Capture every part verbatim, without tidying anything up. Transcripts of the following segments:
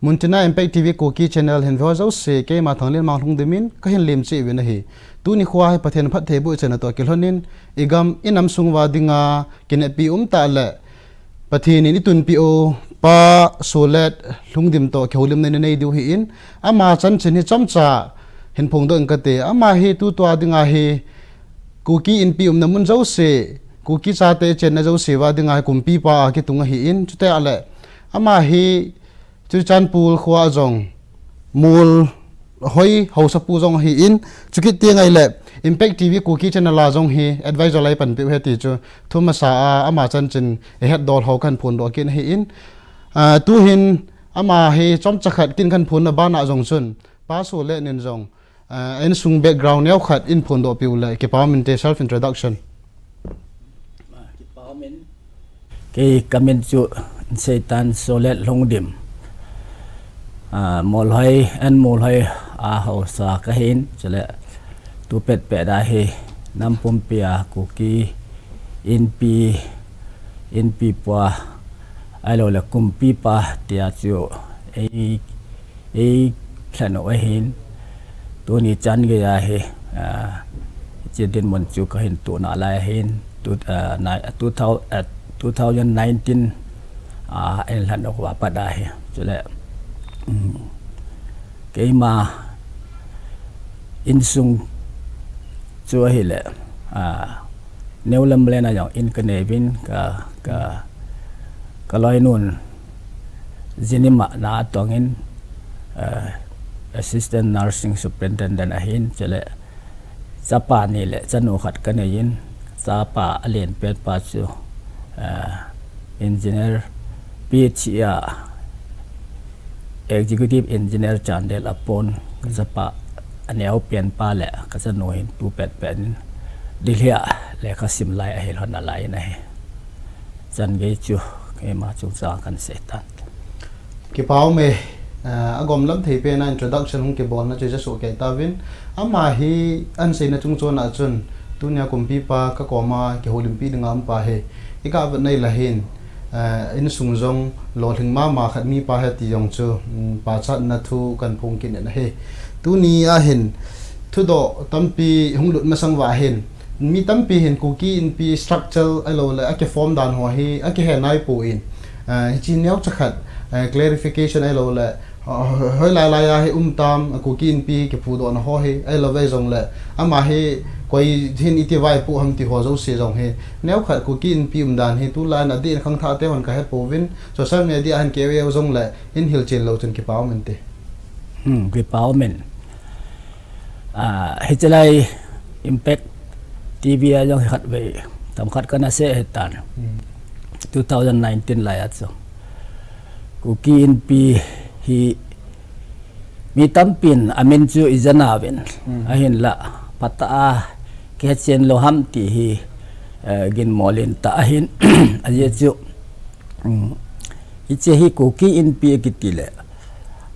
Muntina Impact T V Kuki Channel hin viewer jouse, keima Thanglianmang Lhungdim in kahin lemchih uvin ahi. Tuni khoa hi Pathen phattheiboh chana toh kilhonin, igam inam sung uva dinga kineppi umtah le Pathen in eitunpeh u Pa Solet Lhungdim toh kihoulimna inei diu ahin, ama chanchin hi chomcha hin phongdoh inge kati. Ama hi tutua dinga hi Kuki Inpi umna mun jouse, Kuki chate chenna jouse uva dinga hi kumpipa a kitung ahin, chuteng le ama hi Churachandpur khoa jong Molhoi haosapu jong ahin, chukit teng le Impact T V Kuki Channel a jong hi advisor a eipanpiu ahi ti chu thumasa a ama chanchin eihetdol ho kahin phondoh kit ahin, ah, tuhin ama hi chomcha khat kin kahin phonna bana jong chun Pa Solet in jong, ah, insung background neokhat eiphondoh piu le, kipa umin te, self introduction. Kei kamin chu Seitan Solet Lhungdim. Ah, Molhoi, N Molhoi a haosa kahin, chule tupet pet a hi nam pumpi a Kuki Inpi, Inpi pa, ahilou le kumpipa tia chu ei, eilhen u ahin, tuni chan geiya hi, ah, hiche dinmun chu kahin toh nalai ahin, tu, ah, na, two thousand, ah, two thousand nineteen, ah, eilhen u a pat ahi. Chule, um, keima insung chu ahile, ah, New Lamlen a jong in kanei uvin, ka, ka, kaloinun Jinima na tongin, eh, Assistant Nursing Superintendent ahin, chule chapa ni le chanu khat kanei in, chapa alen petpa chu, eh, engineer, P H E a Executive Engineer Chandel a pon, ka chapa aneo penpa le ka chanu hin tupet pet in Delhi a lekha sim lai ahi lhon nalai in ahi. Chan gei chu keima chungchang kahin seitan. Kipa ume, ah, agom lam thei pen a introduction hung kibolna chu ijasoh kei tauvin. Ama hi ahin seina chungchon a chun, tunia kumpipa kakoma kihoulimpi dinga umpa hi, igah vetna ahile hin, Eh, insung zong lolhing mama khat mipa hi ti zong chu, mm, pachatna thu kan phung kit in ahi. Tuni a hin thudoh tampi hung lut masang va hin, mi tampi hin Kuki Inpi structure ahilou le a kiform dan ho hi a kihe nai poi. Eh, hichi neo cha khat, eh, clarification ahilou le, eh, hoilai lai a hi um tam, Kuki Inpi kiphudohna ho hi ahilou vei zong le, ama hi koi hin iti vaipoh ham ti ho zosia zong hi neo khat Kuki Inpi umdan hi tulai in a din khangthah te hon ka he pouvin, social media a hin kei vei zong le in hilchen lou chun kipa um in ti. Hmm, kipa um in. Ah, hichi lai Impact T V a zong hi khat vei tam khat ka na seh hi tan. Hmm. Two thousand nineteen lai a chu Kuki Inpi hi mi tampin a min chu i zana vin. Hmm. A hin la pata a kihe chen lou ham ti hi, eh, ginmolin ta a hin. A zia chu, mm, hichi hi Kuki Inpi kiti le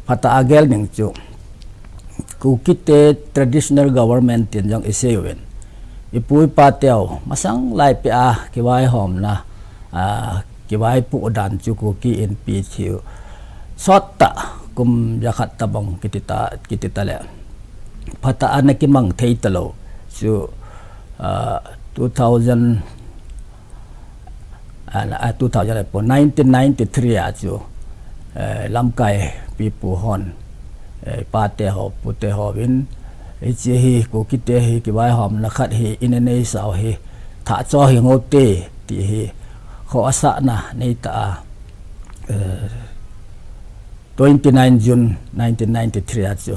pata a gel ning chu Kuki te traditional government tin zong i sei uvin. I pu i pa teu masang lai pia kivaihomna, ah, kivaipoh dan chu Kuki Inpi thiu sot ta kum jakhat ta bang kiti ta, kiti ta le. Pata a na kimang thei ta lou. Chu, ah, two thousand, ah, ah, two thousand le po, nineteen ninety-three a chu, eh, lamkai pipu hon, eh, pa te ho, pu te ho vin, hichi hi Kuki te hi kivaihomna khat hi in a nei sau hi thah cho hi ngou te ti hi kho a sa na nei ta a, eh, twenty-nine June nineteen ninety-three a chu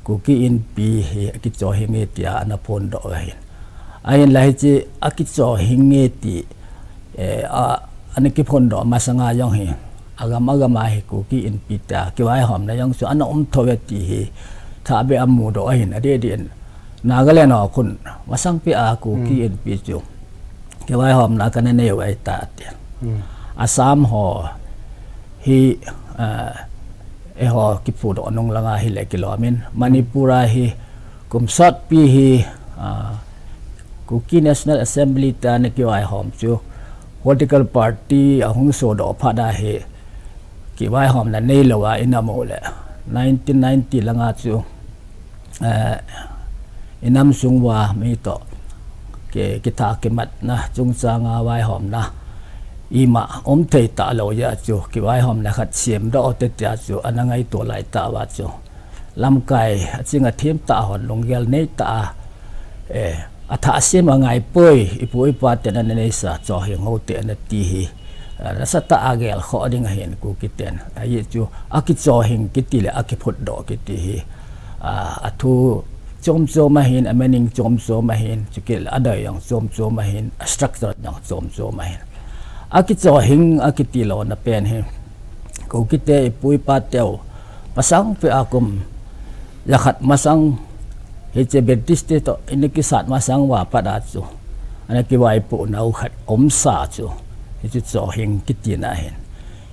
Kuki Inpi hi a kicho hi nge ti a ana phondoh a hin. A hin la hichi a kicho hi nge ti, eh, a, ana kiphondoh masang a zong hi a gam a gam a hi Kuki Inpi ta kivaihomna zong chu ana um tho ve ti hi thah be a mudoh a hin a di di in. Nagaland a khun masang pi a Kuki Inpi chu kivaihomna ka na nei vai ta ti. Hmm. Assam ho hi, ah, e ho kiphudoh nung langa hi le kilom in. Manipur a hi kum sot pi hi, ah, Kuki National Assembly ta na kivaihom chu Political party a hung sudo phada hi kivaihawmna nei lo a i nam u le, nineteen ninety langa chu, eh, i nam sung uva mi toh ki, kitha kimatna chungchanga vaihawmna ima um thei ta lo jeh a chu kivaihawmna khat siam doh u te tia chu ana ngaito lai tah uva chu lamkai a ching a thim tah hon lunggel nei tah a, eh, a thah sim a ngai poi, i pu i pa ten ana neisa chohing ho te ana ti hi, eh, nasa tah a gel khoh ding ahin Kuki ten. Ajeh chu a kichohing kiti le a kiphut doh kiti hi, ah, a thu chom chom ahin, a meaning chom chom ahin, chukit le a doi jong chom chom ahin, a structure jong chom chom ahin. A kichohing a kiti lona pen hi Kuki te i pu i pa teu masang peh a kum jakhat masang, hiche British te toh ana kisat masang uva pat a chu ana kivaipoh nau khat umsa chu, hichu chohing kitina ahin.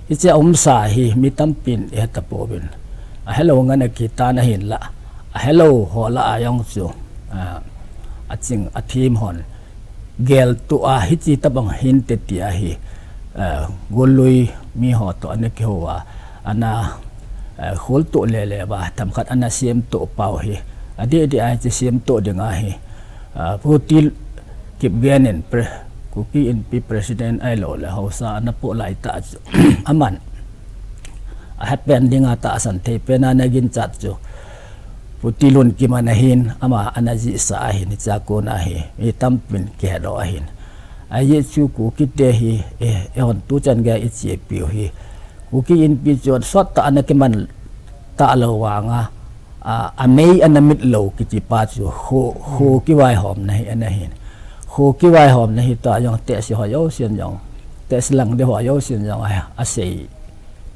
Hiche umsa hi mi tampin i he tapouvin. A helou ngen a kitan ahinla, a helou ho lah a jong chu, ah, a ching a thim hon geltuh a hichi tabang hinte tia hi, eh, golui mi ho toh ana kihou a, ana, eh, kholtuh lele uva, themkhat ana siamtuh pau hi. Adeh deh a hichi siamtuh ding ahi, ah, Pu T. Kipgen in pre-, Kuki Inpi President ahilou le Haosa ana poh lai tah chu, aman a hepen dinga tahsan thei pen a ana ginchat chu Pu T. Lunkim ana hin, ama ana jihsa ahin, hichea kona hi mi tampin kihe doh ahin. Ajeh chu Kuki te hi, eh, eihon tuchan gei i chepiu hi Kuki Inpi chun sot tah a ana kiman talou vanga, a, a mei ana mit lou kiti pa chu kho, kho kivaihawmna hi ana hin. Kho kivaihawmna hi tah jong tehse ho jousen jong, tehse lang deu ho jousen jong a, asei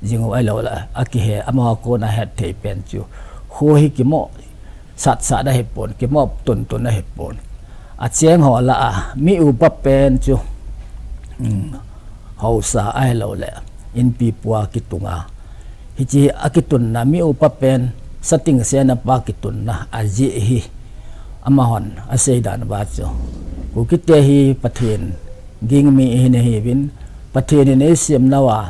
jing u ahilou le, a kihe, amaho kona het thei pen chu kho hi kimo sat sat ahi pon, kimo tun tun ahi pon. A cheng ho lah a mi upa pen chu, um, Haosa ahilou le Inpi pua kitunga, hichi a kitunna mi upa pen sating sena pa kitunna ajeh hi amahon asei dan uva chu Kuki te hi Pathen gingmi ihi nahiuvin, Pathen in eisem nauva,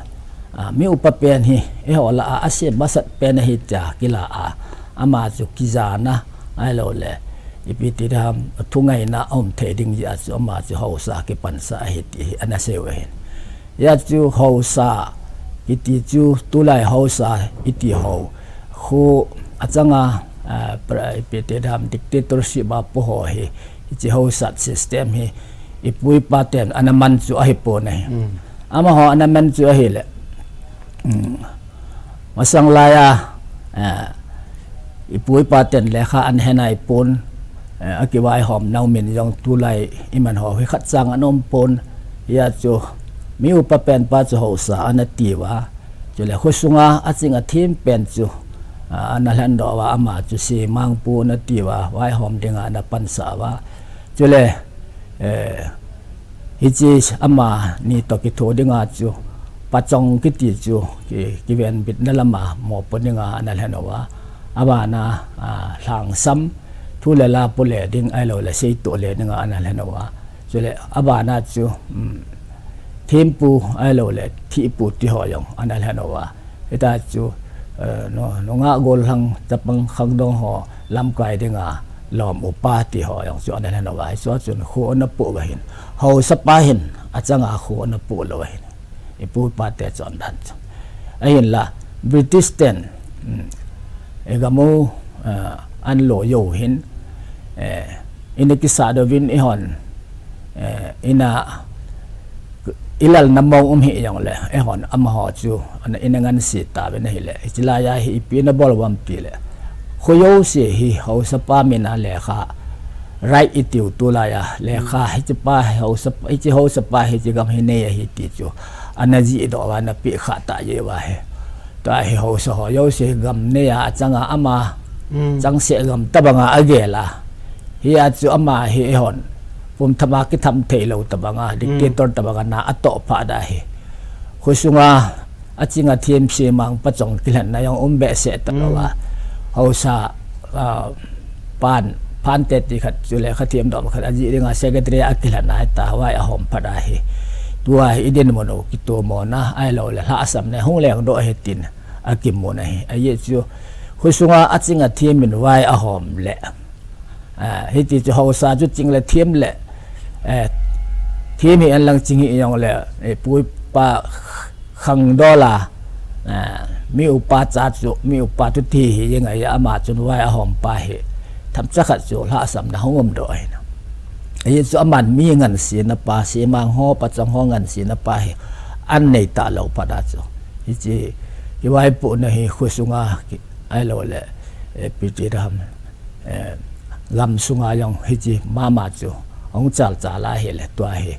a, mi upa pen hi, eiho lah a asem masat pen ahi tia kila a, ama chu kijana, ahilouleh, ipi ti ding ham, thungaina aum thei ding jeh a chu ama chu haosa kipansa ahi ti hi ana seiyu ahin. Hijeh a chu haosa kiti chu tulai haosa iti ho, kho achanga, a, pra-, ipi ti ding ham, dictatorship a po ho hi, hiche haosa system hi ipu ipa ten ana man chu ahipon ahi. Amaho ana man chu ahileh, um, masang laiya, a, ipu ipa ten lekha ana he naipon, a, akivaihom nau min jong tulai iman ho hi khat chang ana umpon. Hijeh a chu mi upa pen pa chu haosa ana tiuva, chule khosunga aching athem pen chu, a, ana lhendoh uva, ama chu Semangpu ana tiuva, vaihom dinga ana pansah uva. Chule, eh, hiche amani toh kitho dinga chu, pachong kiti chu, ki, kivenbitna lama mopo dinga ana lhen uva. Abana, a, lhangsam, thu le la po le ding ahilouleh seitoh le dinga ana lhen uva. Chule abana chu, um, thempu ahilouleh thihpu ti ho jong ana lhen uva. Hita chu, eh, nu, nungah gollhang chapang khangdong ho lamkai dinga lom upa ti ho jong chu ana lhen uva. Hichea chun kho ana poh uva ahin, haosapa hin achanga kho ana poh lou ahin, ipu ipa te chondan chu. Ahinla British ten, um, igam u, a, anlo jou hin, eh, ina kisah doh uvin eihon, eh, ina ilalna mong um hih jongleh, eihon amaho chu ana, ina ngansi tauvin ahileh, hiche laiya hi ipi ana bol uvem tileh, kho jouse hi haosapa mina lekha write itiu tulaiya lekha, hiche pa haosapa, hiche haosapa hiche gam hi nei ahi ti chu ana jihdoh uva, ana pehkhah tah jeh uva ahi. Tua hi haosa ho jouse gam neiya achanga ama changseh gam tobanga agel a. Hijeh a chu ama hi eihon pumthama kitham theilou tobanga, dictator tobanga na atoh phat ahi. Khosunga aching athem Semang pachong kilhenna jong um behseh talouva, haosa, a, pan phante ti khat chu lekha thiam dom khat aji dinga secretary a kihlana ta vai ahom phada hi. Tua hi idin mono kitu mona ai lo le hla asam ne hung leng do he tin akimuna hi. Aye chu khusunga aching a thiam in vai ahom le. Ah, hiti chu hausa chu ching le thiam le. Eh, thiam hi an lang ching hi yong le. Eh, pui pa khang dola. Ah, mi upa cha chu, mi upa tu ti hi yeng ai ama chun vai ahom pa hi. Tham cha khat chu hla asam na hung um do ai na. Aye chu aman mi ngan si na pa, si mang ho pa chang ho ngan si na pa hi. An nei ta lo phada chu. Hi chi, hi vai pu na hi khusunga ki, ai lo le. Eh, pi ti ram. Eh, gam sunga yong hi chi mama chu hong chal chal a hi le tua hi.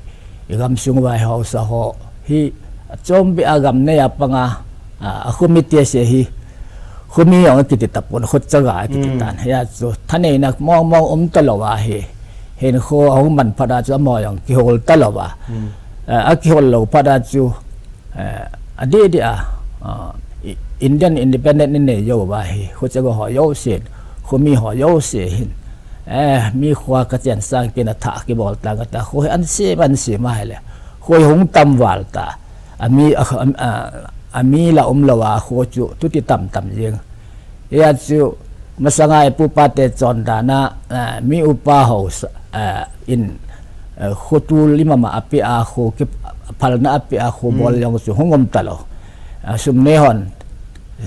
I gam sung vai hausa ho hi chom bi a gam ne ya panga a, a khumi te se hi khumi yong kiti tapun khut chaga kiti tan. Ya chu thanei na mong mong um ta lo a hi. Hin kho hong man phada chu mo yong kihol ta lo a. Eh, a kihol lo phada chu eh, a di di a, ah, i- Indian independent ni ne yo ba hi, khu che go ho yo sin, khu mi ho yo se hin. Eh, mi khua ka chen sang kin a tha ki bol ta ka ta, khu an se man se ma hele. Khu hung tam wal ta. A mi a, a, a, a mi la um lo a khu chu tu ti tam tam jing. Ya chu masanga e pu pa te chon dana, ah, mi upa ho sa- ah, in, ah, khutu lima ma api a khu ki phalna api a khu bol yong chu hung um ta lo. Ah, sum ne hon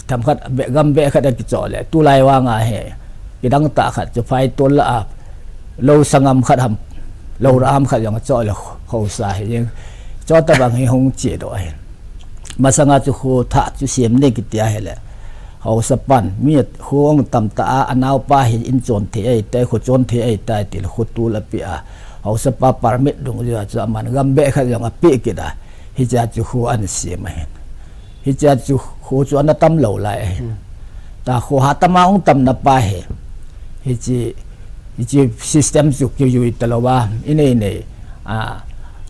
tham khat be gam be khat a ki cho le tu lai wa nga he. Ki dang ta khat chu phai tol la a lo sangam khat ham lo ra ham khat yong cho le ho sa he yeng. Cho ta bang hi hung che do he. Masanga chu khu tha chu siam ne ki tia he le. Hausa pan mi khu ong tam ta a, a nau pa hi in chon the ai tai, khu chon the ai tai ti le khu tu la pi a. Hausa pa permit dung ju chu aman gam be khat yong a pi ki da. Hi cha chu khu an siam a hin. Hi cha chu khu chu an a tam lo lai a hin. Ta khu ha tam a ong tam na pa he. Hi chi, hi chi system chu ki yui ta lo ba. I nei nei. A,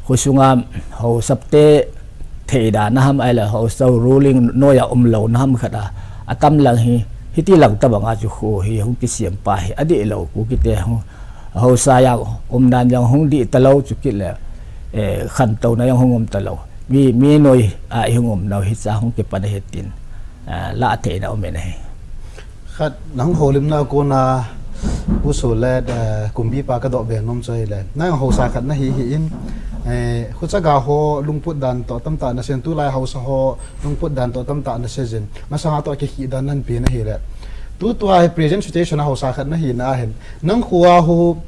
khu sunga hausa te thei da na ham ai la hausa ruling no ya um lo na ham khat a. A tam lang hi. Hiti lang tabanga chu kho hi hung kisiam pa hi adih lou, Kukite hung, hausa jong umdan jong hung dih talou chu kit le, eh, khantouna jong hung um talou. Mi, mi noi a i hung um nau hicha hung kipan ahi tin, ah, lah theina um in ahi. Khat nang houlimna kona Pu Solet, eh, Kumbipa ka doh be nom chu ahile. Nang hausa khat nahi hi in, eh, khucha ga ho lungput dan toh tamtah na seiyin, tulai hausa ho lungput dan toh tamtah na seiyin. Masanga toh kikhih dan nahin pe na hile. Tutua hi present situation a hausa khat nahina ahin. Nang khoa ho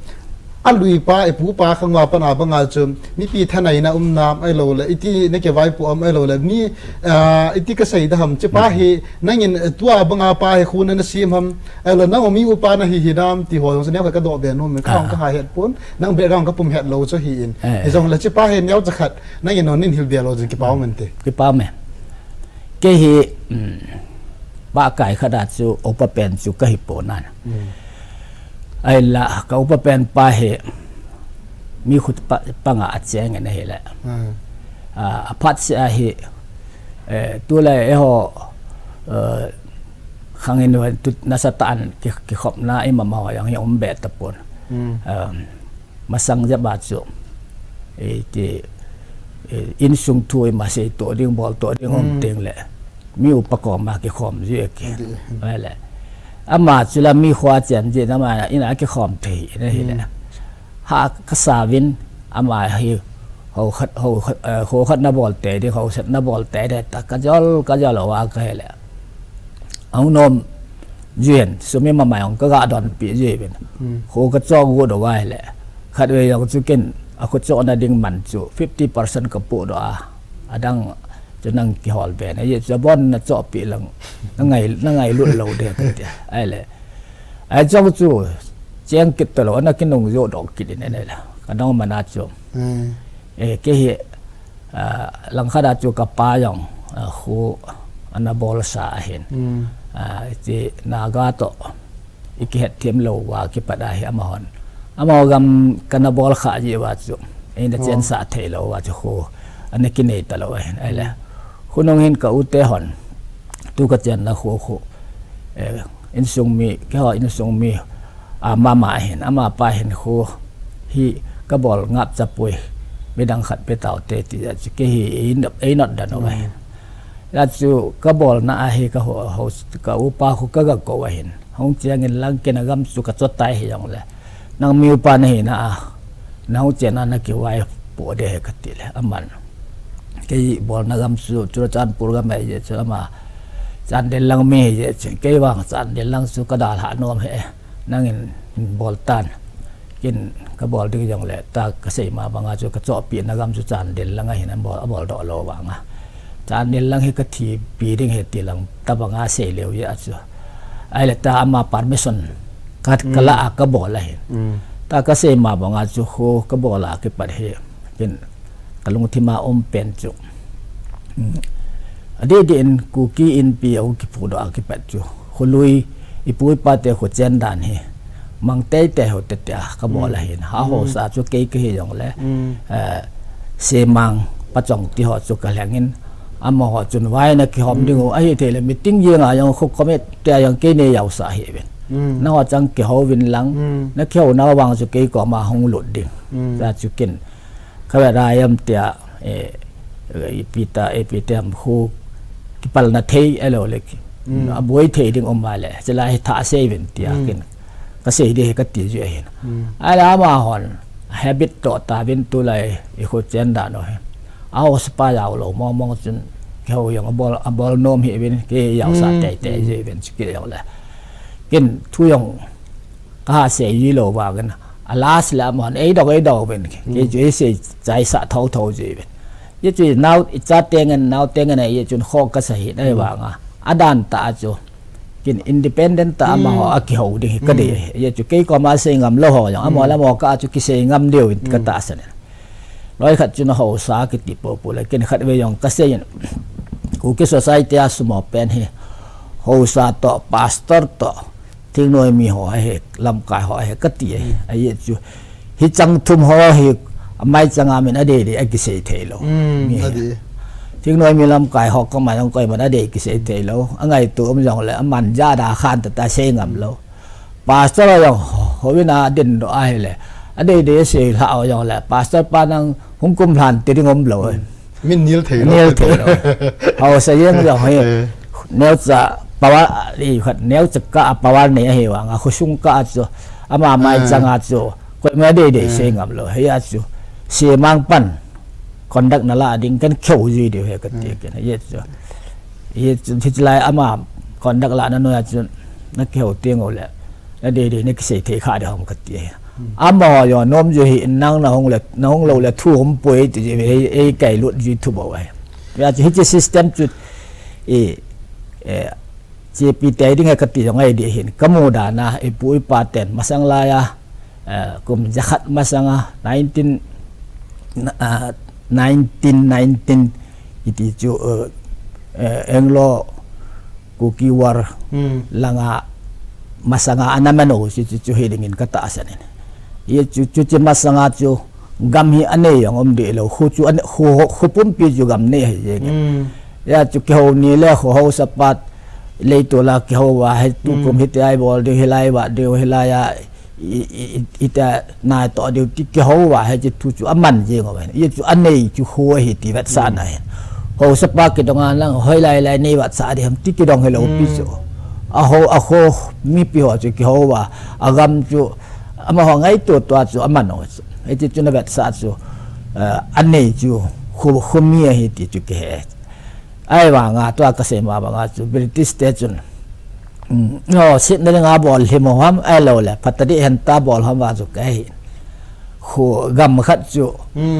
alui pa, i pu pa khang uva pat a banga chu mipi thaneina um nam ahilou le, iti na kivaipoh am ahilou le, mi, ah, iti kasei da ham, chepa hi nangin, eh, tua banga pa hi kho na na sem ham, ahilou le nang mi upa nahi hi nam ti ho jong chu neo khat ka doh be nom in, ka jong ka ha het pon, nang background ka pum het lou chu ahi in. Eh. Hijong le chepa hi neocha khat nangin non nin hil be lou jin kipa um inte. Kipa um e. Kei hi, um, pakai khat a chu upa pen chu ka hi pon ahi. Mm. Ahinla, ka upa pen pa hi mi khut pa, panga a cheng in ahile. Mm. Ah, aphat seh a hi, eh, tulai eiho, eh, khang in ven tu nasatah in ki, kikhopna ima ma ho jong hi um be tapon. Mm. Um, masang jep a chu, eh, ti, eh, insung thu ima sei toh ding, bol toh ding um teng le, mi upa koma kikhom ji e ki. Ahile. Ama chu la mi khoa chen ji na ma ina kikhom thei in ahile. Ha ka sa uvin, ama hi hou khat, hou khat, eh, hou khat na bol tei ding, hou set na bol tei ding, ta ka jol, ka jol uva ka hele. Ahung nom jin, sum ima ma jong ka ga donpi ji uvin. Mm. Kho ka cho gu doh uva hele. Khatvei jong chu ken, a kho chohna ding man chu fifty percent ka podoh a. Adang chu nang kihol be na, ye chu abon na chohpi lang, na ngai, na ngailut lou ding ka ti. Ahile. Ahi jong chu, cheng kit talou, ana kinung jo doh kit in ahile. Ka nung man a chu. Mm. Eh, kei hi, ah, langkhat a chu ka pa jong, ah, kho ana bolsa ahin. Mm. Ah, ti Naga toh i kihet them lou uva kipat a hi amahon. Amaho gam kana bol kha ji uva chu. Eina chensah thei lou uva chu kho ana kinei talou ahin. Ahile. Mm. Khonung hin ka u te hon. Tu ka chenna kho kho. Eh, insung mi, keiho insung mi, ah, mama hin, ama pa hin khu, hi ka bol ngap chapui, midang khat pe tau te ti a chu kei hi ei not, ei not dan o ahin. La chu ka bol na a hi ka ho, ho, ka upa khu ka ga ko ahin. Hung chiang in lang kei na gam chu ka chot tai hi jong le. Nang mi upa na hi na a, na hung chiang na na ki wai po de he ka ti le, aman. Kei bol na gam chu, Churachandpur gam ai je chu ama. Chandel lang mi he je chu. Kei vang Chandel lang chu ka dal ha nom he. Nang in bol tan. Kin ka bol ding jong le, ta ka sei ma banga chu ka chopi na gam chu Chandel lang ahin a bol, a bol do lo vanga. Chandel lang hi ka thi pi ding he ti lang ta banga sei leu ya chu. Ai le ta ama permission ka, ka la a ka bol ahin. Ta ka sei ma banga chu khu ka bol a ki pat he. Kin ka lungthim a um pen chu. Mm. A di di in Kuki Inpi a u ki phu do a ki pat chu. Khu lui i pu i pa te khu chen dan hi. Mang tei te ho te te a ka bol ahin. Ha ho sa chu kei ka hi jong le. Eh, se mang pa chong ti ho chu ka leng in. Ama ho chun vai na ki hom ding u. A hi thei le meeting jeng a jong khu comment te a jong kei ne yau sa hi ven. Na ho chang ki ho vin lang. Na ki ho na vang chu kei ko ma hung lut ding. Sa chu kin. Ka ve ra yam tia, eh, i pi ta, i pi ta am khu ki pal na thei a lo le ki. A buai thei ding om ma le. Chila hi tha sei vin tia kin. Ka sei di he ka ti ju ahin. A la ma hon habit to ta vin tu lai i khu chen da no he. A ho spa yau lo mo mo chun ki ho jong a bol, a bol nom hi vin ki yau sa tei tei ju vin chi ki jong le. Kin thu jong ka ha sei ji lo vang in. A last la mon ei dok ei dok vin. Kei chu ei sei chai sa tho tho ji vin. Ye chu nau i cha teng in nau teng in ei ye chun khok ka sa hi nai vang a. A dan ta chu. Kin independent ta ama ho a ki ho ding hi ka de. Ye chu kei ko ma sei ngam lo ho jong. Amo la mo ka chu ki sei ngam deu in ka ta sa ne. Loi khat chu na ho sa ki ti po po le kin khat ve jong ka sei in. Kuki society a sumo pen hi. Ho sa to, pastor to, thingnoi mi ho he, lamkai ho he ka ti e. A ye chu. Hi chang thum ho hi, a mai chang a min a de de a ki sei thei lo. Mi a he. Di. Thingnoi mi lamkai ho kamai jong koiman adei kisei theilou. Angaito um jongle aman jada khan tata sei ngamlou. Pastor jong houin a din doh ahile, adei dei sei lha jongle pastor pa nang hung kumlhan ti ding umlou. Min nil thei lo. Nil thei lo. Haosa jeng jong hi. Eh. Neocha power, i khat neocha kah a power nei ahi vang a khosung kah a chu, ama mai chang a chu koima dei dei sei ngamlou. Hia chu semang pan conduct na la ding kan kheu ji diu he kati ken. Hia chu, hia chu thichlai ama conduct la na noi a chu na kheu ti ngole, na dei dei na kisei thei kha de hom kati. Amaho jong nom ju hi, nang na hung le, na hung lou le thu hom poi ti ji, ei, ei kai lut ji thu bou ai. Hia chu hiche system chu, e, e, chepi tei ding e kati jong ai di hin. Kamu dan a, ipu ipa ten masang lai a, e, kum jakhat masang a, nineteen, a, nineteen nineteen iti chu, e, e, Anglo Kuki War langa masanga ana mano chu, chu, chu hi dingin katahsan in. Hia chu, chu, chu masanga chu gam hi anei jong um deh lou. Khu chu ane, khu, khu pumpi chu gam nei hi jeng. Hia chu kihou ni le khu haosa pa leitol a kihou va, hi tukum hiti a ibol diu, hilai va diu, hilai a i, i, i, ita natoh diu ti kihou va, hiche thu chu aman jeng uve. Hia chu anei chu khu ahi ti vetsahna hin. Haosa pa kidong a lang hoilai lai nei vetsah ding ham ti kidong hilou pi chu. Aho, aho mipi ho chu kihou va, agam chu amaho ngaito tua chu aman u chu. Hiche chu na vetsah chu, eh, anei chu khu, khu mi ahi ti chu kihe. Ahivanga tua kasei ma banga chu British te chun, um, no, sit na dinga bol hi mo ham, ahilou le phatadi hen ta bol ham va chu kahi. Khu gam khat chu,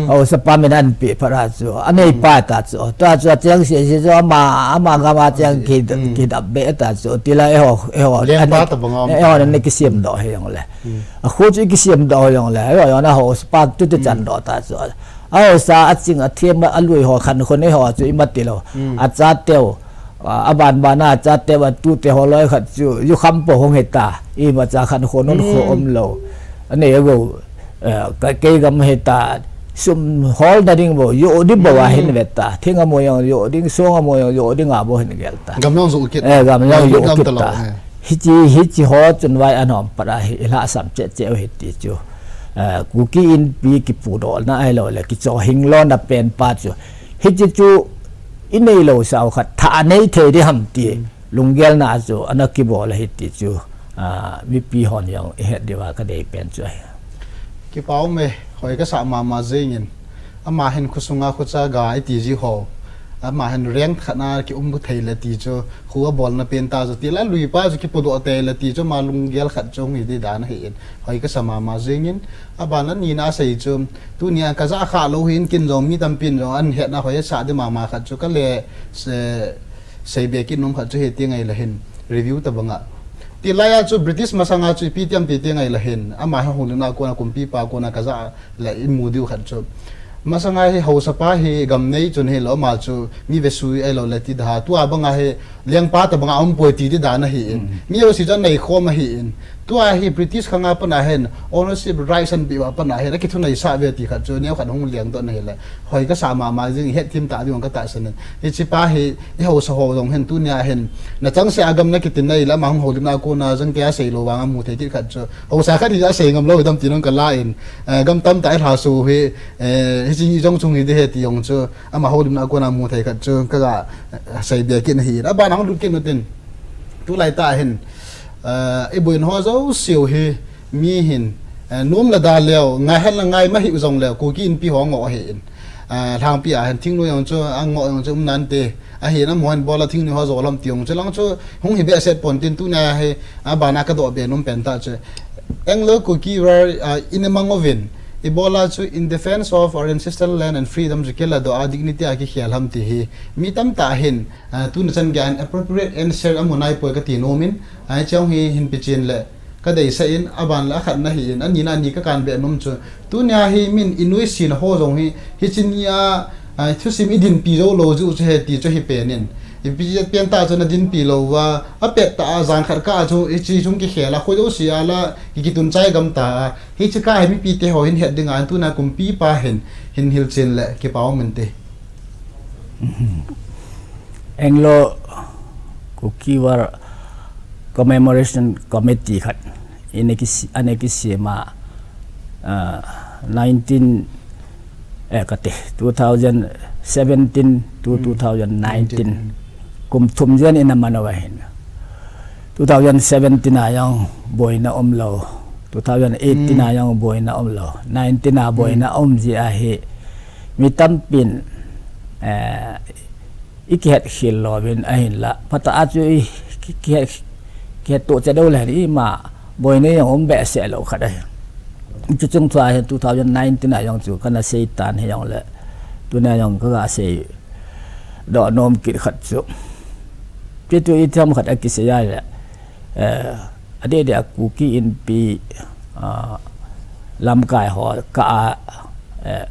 haosa pa min anpe phat a chu, anei pa ta chu, tua chu acheng se se chu ama, ama gam a cheng ki, kidap be ta chu, tila eiho, eiho, lengpa ta banga um, eiho na kisem doh hi jongle. A khu chu kisem doh jongle, eiho na haosa pa tu tu chan doh ta chu. Haosa aching athem alui ho khan khon eiho chu ima tilou. Achateu, a, aban ban a achateu, atute ho loi khat chu, ju kham po hung hita. Imacha khan khon un kho umlou. Anei agou, eh, ka, kei gam hita. Sum hol na ding bo, yo ding bo a hin vet ta. Thing a mo yong yo ding, song a mo yong yo ding a bo hin gel ta. Gam yong zo kit. Eh, gam yong zo kit ta. Hichi, hichi ho chun vai an hom pat a hi la sam che che hi ti chu. Eh, Kuki Inpi ki pu dol na ai lo le ki cho hing lo na pen pa chu. Hichi chu i nei lo sau khat tha nei thei di ham ti. Lunggel na chu ana ki bol hi ti chu. Ah, mipi hon yong i het di wa ka dei pen chu ai. Ki pau me, hoi ka sa ma ma zingin. Ama hin khusunga khucha ga i ti ji ho. Ama hin reng khana ki um bu thei le ti chu. Khu a bol na pen ta chu ti la lui pa chu ki pu do te le ti chu ma lunggel khat chung hi di dan hi in. Hoi ka sa ma ma zingin. A ban la ni na sei chu. Tu ni a ka za kha lo hin kin jong mi tam pin jong an het na hoi sa di ma ma khat chu ka le se sei be ki nom khat chu he ti ngai la hin review ta banga. Ti la ya chu British masanga chu pi tiam ti ti ngai la hin. Ama ha hung na ko na kumpi pa ko na ka za la in mu diu khat chu. Masanga hi hausa pa hi gam nei chun hi lo ma chu mi ve sui ai lo le ti da. Tu a banga hi liang pa ta banga um poi ti ti da na hi in. Mi o si chan nei khom a hi in. Tu a hi British khanga pana hen ownership rights an bi wa pana hen. Ki thu nei sa ve ti khat chu neo khat hung liang to na hi le. Hoi ka sa ma ma jing het tim ta diu ka ta san. Hi chi pa hi i hausa ho jong hen tu nia hen. Na chang se a gam na ki tin nei la ma hung ho lim na ko na jang ke a sei lo wa nga mu thei kit khat chu. Hausa khat hi a sei ngam lo dam ti nong ka la in. Eh, gam tam ta i hla su hi. Eh, hi chi jong chung hi de he ti jong chu. Ama ho lim na ko na mu thei khat chu. Ka ga, eh, sei bia kin hi. A ba na hung lut kin tin. Tu lai ta hin. Eh, i buin ho zo siu hi. Mi hin. Eh, num la da leo. Ngai hen la ngai ma hi u jong leo. Kuki Inpi ho ngo hi in. Eh, Lhangpi a hin thing nu yong chu. A ngo yong chu um nan te. A hi na mo hin bola thing nu ho zo lam ti yong chu. Lang chu hung hi be set pon tin tu na hi. A ba na ka do be num pen ta chu. Anglo Kuki war, uh, in among of in. I bola chu in defense of our ancestral land and freedom chu ke la do a dignity a ki khial ham ti hi. Mi tam ta hin. Ah, tu na chan gyan appropriate answer amu nai poi ka ti nom in, ai chang hi hin pi chin le, ka dei sa in, a ban la khat na hi in, ani na ni ka kan be nom chu. Tu nia hi min i nui sin ho jong hi, hi chin nia, ah, thu sim i din pi zo lo ju chu he ti chu hi pen in. Ipi zia pian ta chu na dinpi lo va, a pet ta a zan khat ka chu i chi chung kikhel a, khoi do si a la, ki kitun chai gam ta a. Hi chi ka hi mipi te ho hin het ding a, tuna kumpi pa hin, hin hil chin le, kipau min te. Anglo Kuki War Commemoration Committee khat ane kisi, ane kisima, uh, nineteen, eh, kati, two thousand seventeen to two thousand nineteen. Kum thum zen ina manowa hin. Two thousand seventeen a yang boina om lo. Two thousand eighteen a yang boina om lo. Nineteen a boina om zia hi. Mi tampin, eh, i kihet khil lo vin a hin la. Pata a chu i ki-, kihet, kihet to che do le i ma boina yang om be se lo khat a hin. Chu chung thua hin two thousand nineteen a yang chu kana sei tan hi yang le. Tuna yang ka ga sei do nom kit khat chu. Pi tu i tham khat a kisei a le. Eh, a de de a Kuki Inpi, ah, lamkai ho ka a, eh,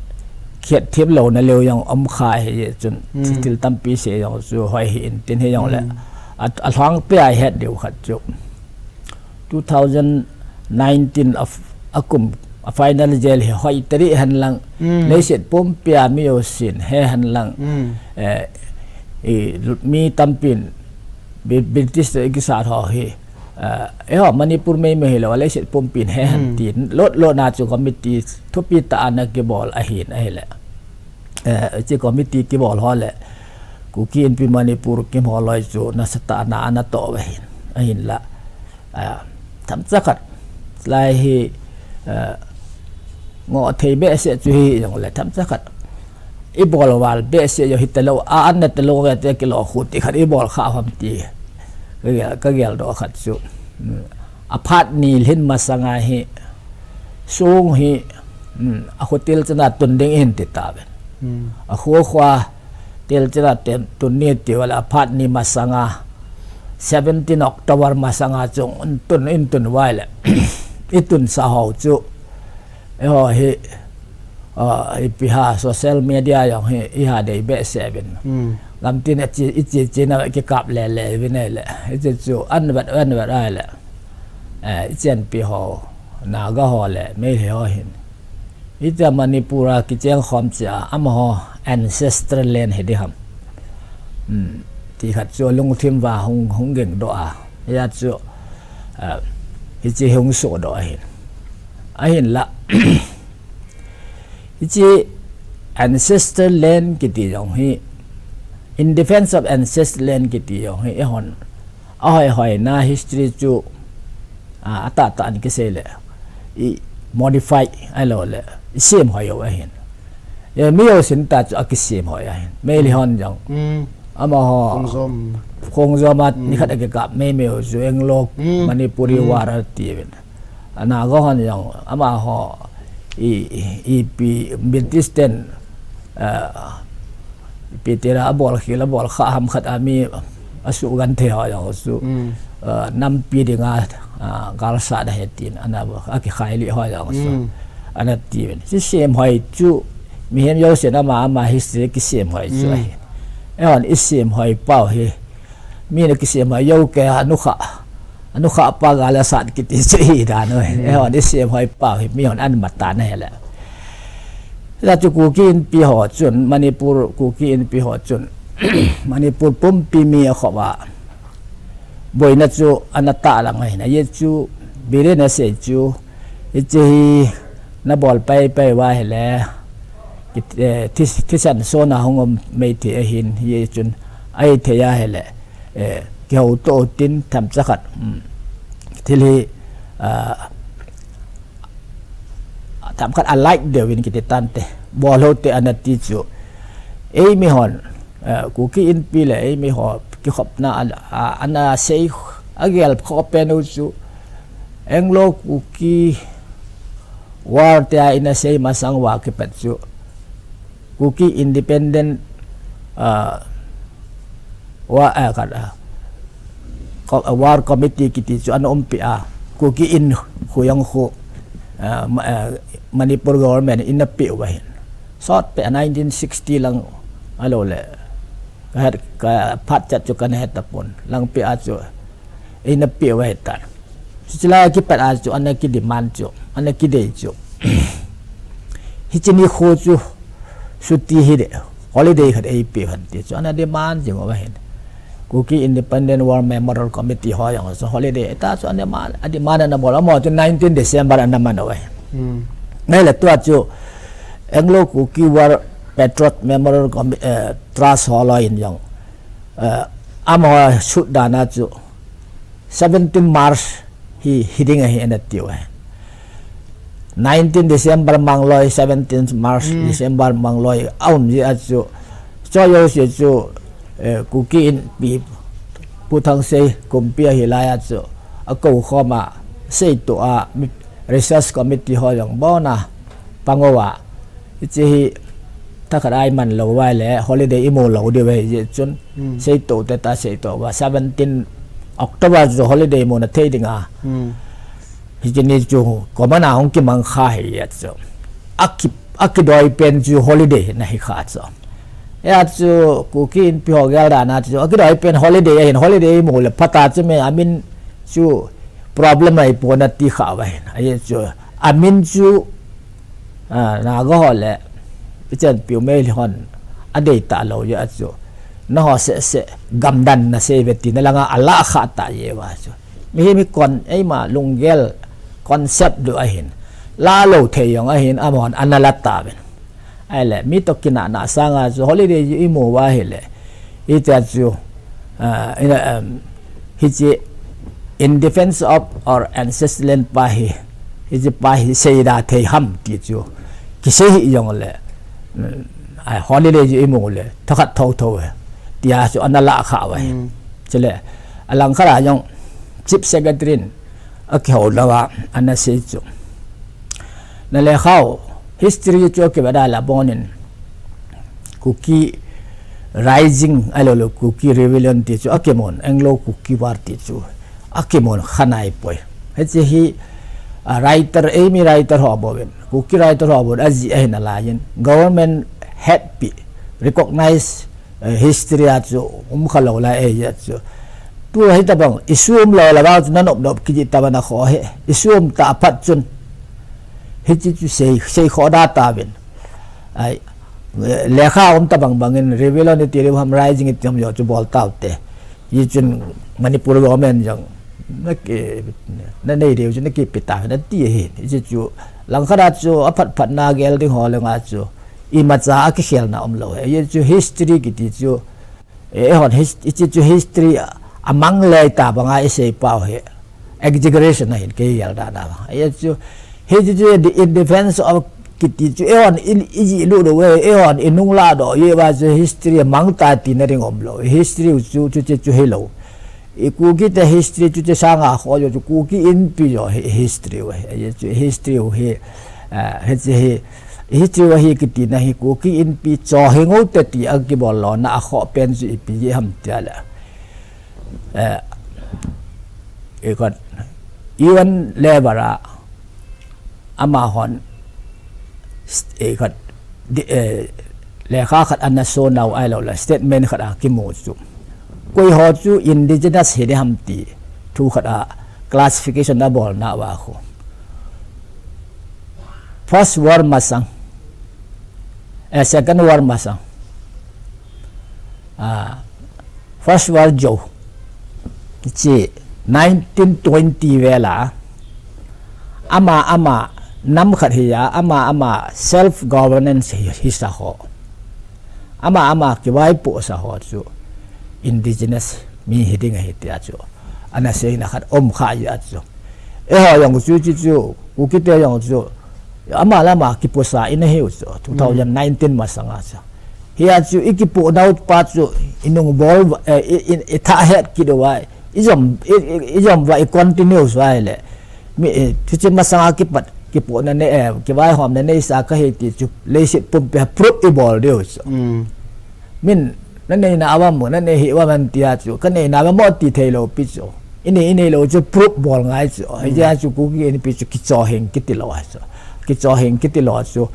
kihet thim lo na leo yang om kha hi chun thil tampi se yang chu hoi hi in tin hi yang le. A, a hlang pe a het deu khat chu. Two thousand nineteen a, a kum a final zel hi hoi tari han lang. Leiset pumpi a mi o sin he han lang. Eh, i, mi tampin Bri-, British te kisa tho hi. Eh, eh, Manipur mei mei hi lo, leiset pumpin he han tin. Lot, lot na chu committee thupi ta ana kibol a hin a hi le. Eh, chi committee kibol ho le. Kuki Inpi Manipur kim ho loi chu na sa ta na ana to ve hin. A hin la. Eh, tham cha khat. Lai hi, eh, ngo thei be se chu hi jong le tham cha khat. I bol wal be se yo hi te lo, a an na te lo ve te ki lo khu ti khat i bol kha ham ti. Ka gel, ka gel do khat chu. Mm. A phat ni lhin masanga hi. Sung hi. Mm. A khu til chana tun ding in ti ta ve. A khu khwa til chana ten tun ni ti wala a phat ni masanga. Seventeen October masanga chung in tun, in tun wai le. I tun sa ho chu. E ho hi. Ipi ha social media jong hi iha dei behseh uvin. Gamtin a chi, ichi chi na kikap lele uvin ahile, ichi chu anvet anvet ahile, ichen pi ho, Naga ho le Meitei ho hin, ita Manipur a kicheng khom chia amaho ancestral land hi di ham, ti khat chu lungthim va hung hung geng doh a. Hia chu hichi hung soh doh ahin. Ahinla, hichi ancestral land kiti jong hi, in defense of ancestral land kiti jong hi, eihon ahoi hoi na history chu atah tah in kisei le, i modify ahilou le, i sem hoi u ahin. E, mi jousen ta chu akisem hoi ahin. Meitei hon jong, amaho khongjom a nikhat akikap meimei u chu Anglo Manipuri War ati uvin. Naga hon jong amaho i, i, ipi British ten, ipi tira abol khel abol kha ham khat a mi asuh genthei ho jong chu, nampi dinga galsat ahi tin ana akikhai lih ho jong chu ana ti uvin. Hichi sem hoi chu mihem jousen ama ama history kisem hoi chu ahi. Eihon isem hoi pau hi, mi na kisem hoi jou kei a, anukha, anukha pa gal asat kiti chu hi dan u. Eihon isem hoi pau hi mihon ana matan ahile, hia chu Kuki Inpi ho chun, Manipur Kuki Inpi ho chun Manipur pumpi mi akhop a boina chu ana tah lang ahin. Ajeh chu Biren asei chu, hichi hi nabol pai pai uva ahile, thisan sona hung um Meitei ahin, hijeh chun ahithei ahile, kihouto utin themcha khat, thil hi themkhat alike deuvin kiti tante, bol hou te ana ti chu, eimi hon, Kuki Inpi le eimi ho kikhopna ana sei, agel khopen u chu Anglo Kuki War tia ina sei masang uva kipat chu Kuki Independent War Committee kiti chu ana umpi a, Kuki In khu jong khu Manipur government in a pay wahin. Sot pe nineteen sixty lang alo le. Ka phat chat chu kan het tapon. Lang pe a chu in a pay wahitan. Chu chila ki pat a chu ana ki demand chu, ana ki dei chu. Hichini kho chu suti hi de, holiday khat ei pe han ti chu ana demand jing wahin. Kuki Independent War Memorial Committee ho yang so holiday ta so ane man adi man na bol mo to nineteen December ana man oi. Hmm. Nai la tua chu Anglo Kuki War Patriot Memorial Committee, eh, Trust ho lo in yang, eh, am ho sut dana chu seventeen March hi hiding ahi ana tiu eh. Nineteen December mangloi, seventeen March, hmm, December mangloi, aum ji a chu, cho yo se chu, eh, Kuki Inpi, Pu Thangsei kumpi ahi lai a chu, a ko khoma, sei to a, mi-, research committee ho yang bona, pangowa, ichi hi, takharai man lo wai le, holiday imo lo de wai je chun, hmm, sei to te ta sei to wa, seventeen October chu holiday mo na thei dinga. Hmm. Hichini chu komana hong kimang kha hi ya chu. Aki, aki doi pen chu holiday na hi kha chu. Ya chu Kuki Inpi ho gel da na chu. Aki doi pen holiday hin holiday mo le pata chu me amin chu problem ai po na ti kha wa hin. Ai chu amin chu, ah, na go ho le. Ichan piu me li hon. A dei ta lo ya chu. Na ho se se gamdan na se ve ti na langa ala kha ta ye wa chu. Mi hi mi kon ei ma lunggel concept du ahin. La lo thei yong ahin amon ana la ta ben. Ai le mi to kina na sanga chu holiday ju imo wa hi le. Ita chu, ah, ina, um, hi chi in defense of our ancestral land pa hi. Hi chi pa hi sei da thei ham ti chu. Ki sei hi yong le. Mm, ai holiday ju imo le. Thakat thau thau he. Tia chu ana la kha wa hi. Mm. Chule alang khara yong Chief Secretary in a ki ho lawa ana sei chu. Na le khau history chu ki bada la bonin Kuki Rising alo lo Kuki Rebellion ti chu a ki mon Anglo Kuki War ti chu a ki mon khanai poi. He che hi A writer, ei mi writer ho bovin, Kuki writer ho bovin, aji ahina lain, government hetpi, recognize, eh, history a chu, um kha lo lai ei ya chu. Tu hi tabang, issue um lo la bang chu nanop nop kiji tabana kho he, issue um ta phat chun. Hichi chu sei, sei kho da ta vin. Ai, eh, lekha um tabang bangin, Rebellion iti Rebham Rising iti um yo chu bol tau te. Yi chun Manipur government jong na ki, na nei deu chun na ki pita na ti hi. Yi chu langkhada chu a phat phat na gel ding ho le nga chu i ma cha a ki khel na um lo he. Yi chu history kiti chu, eh, hon his-, yi chu history a mang le ta banga i sei pau he. Exaggeration na hin ke yal da da. Yi chu, hi chu chu the in defense of kiti chu, eh, hon i, i ji lu do we, eh, hon i nung la do, ye ba chu history mang ta ti na ring um lo. History chu, chu, chu, chu hi lo. I Kuki te history chu che sanga kho jo chu Kuki Inpi jo hi-, history we. Ye chu history hi, eh, hi chi hi, history we hi kiti na hi Kuki Inpi cho hi ngo te ti a ki bol lo na a kho pen chu ipi ye ham tia le. Eh, i kon, Ivan Lebara, ama hon, st-, eh, khat, di, eh, lekha khat ana so nau ai lo la, statement khat a ki mu chu. Koi ho chu indigenous hi de ham ti, thu khat a classification a bol na wa khu. First war masang, eh, second war masang. Ah, First World War. Chi nineteen twenty vela. Ama, ama, nam khat hi ya, ama, ama, self governance hi, hi sa ho. Ama, ama, ki vai po sa ho chu. Indigenous mi hi ding hi tia chu. Ana sei na khat om kha ya chu. E ho yong chu chi chu. Kuki te yong chu. Ama lama ki po sa ina hi chu. Two thousand nineteen masanga chu. Hi a chu i ki po dau pa chu. I nung bol, eh, i, i, i tha het ki do wa. I jom, i, i, i jom wa i continuous wa le. Mi, eh, chu chi masanga ki pat, ki po na ne, eh, ki vai hom na ne sa ka hi ti chu. Le sit pum pe proof i bol deu chu. Min, na nei na awam mo, na nei hi awam an tia chu. Ka nei na awam mo ti thei lo pi chu. Inei, inei lo chu proof bol ngai chu. Hijeh chu Kuki Inpi chu kichohing kiti lo chu. Kichohing kiti lo chu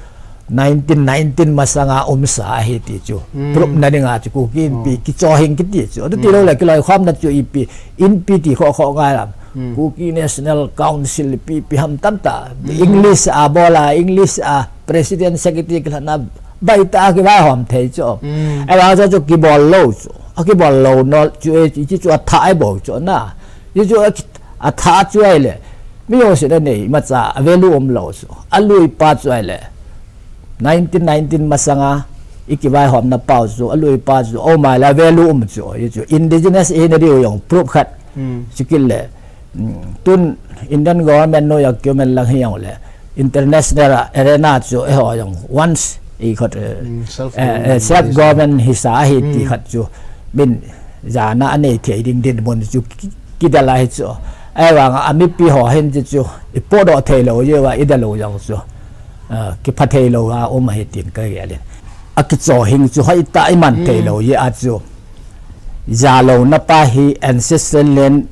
nineteen nineteen masanga umsa ahi ti chu. Proof na dinga chu Kuki Inpi kichohing kiti chu. Atu ti lo le kiloikhomna chu ipi, Inpi ti kho kho ngai lam. Kuki National Council ipi ipi ham tam ta. English a bol a, English a President Secretary kilhana baita kivaihom thei chu. Ahivang chu chu kibol lo chu. Akibol lo no chu e, chu chu atha ai bol chu na. Chu chu a, atha chu ai le. Mi ho se na nei macha a value um lo chu. Alui pa chu ai le. Nineteen nineteen masanga i kivaihomna pau chu, alui pa chu, oh my la value um chu. Chu indigenous i na diu jong proof khat. Chu kile. Tun Indian government no ya kyo men lang hi jong le. International arena chu eiho jong once i khot, eh, self government hisa ahi ti khat chu min jana anei thei ding dinmun chu ki, kidal ahi chu. Ahivang a mipi ho hin chu chu i podoh thei lo jeh uva i dal u jong chu. Ah, kipha thei lo a um ahi tin ka gel in. Akichohing chu hoitah a iman thei lo jeh a chu. Jalouna pa hi ancestral land,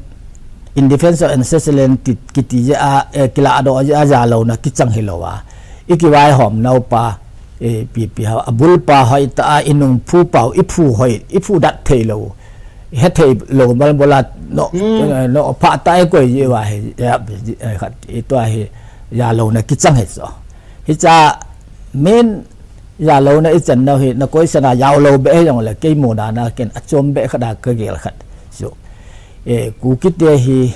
in defense of ancestral land ti, kiti jeh a, eh, kiladoh jeh a jalouna kichang hi lo a. I kivaihom nau pa, eh, pi, pi ha, abul pa hoitah a inung phu pau, i phu hoi, i phu dat thei lo. He thei lo mal bola no, eh, no pha ta e koi jeh uva hi, eh, eh, khat, i tua hi, jalouna kichang hi chu. Hicha main jalouna i chan nau hi, na koi sana jao lo be jong le, kei mo dana ken achom be khat a ka gel khat. So, eh, Kuki te hi,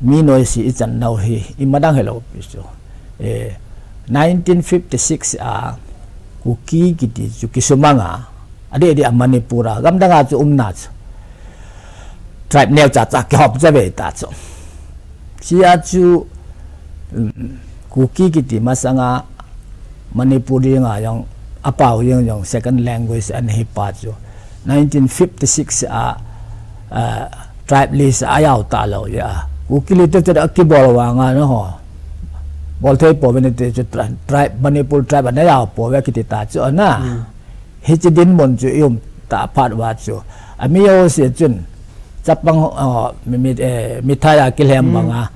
mi noise i chan nau hi, i madang hi lo pi so. Eh, nineteen fifty-six a, Kuki kiti chu kisumanga, adeh deh a Manipur a, gamdang a chu umna chu. Tribe neo cha cha kihom cha ve ta chu. Chia chu, um, Kuki kiti masanga Manipur dinga jong, apau jeng jong second language ana hi pa chu. Nineteen fifty-six a, ah, tribe list a jao ta lo jeh a. Kuki literature a kibol vanga no ho. Bol thei pouve nati chu tri-, tribe, Manipur tribe ana jao pouve kiti ta chu na. Hiche dinmun chu i um ta phat uva chu. Ami ho se chun, Chapang, oh, mi, mi, eh, mithai a kilhem banga.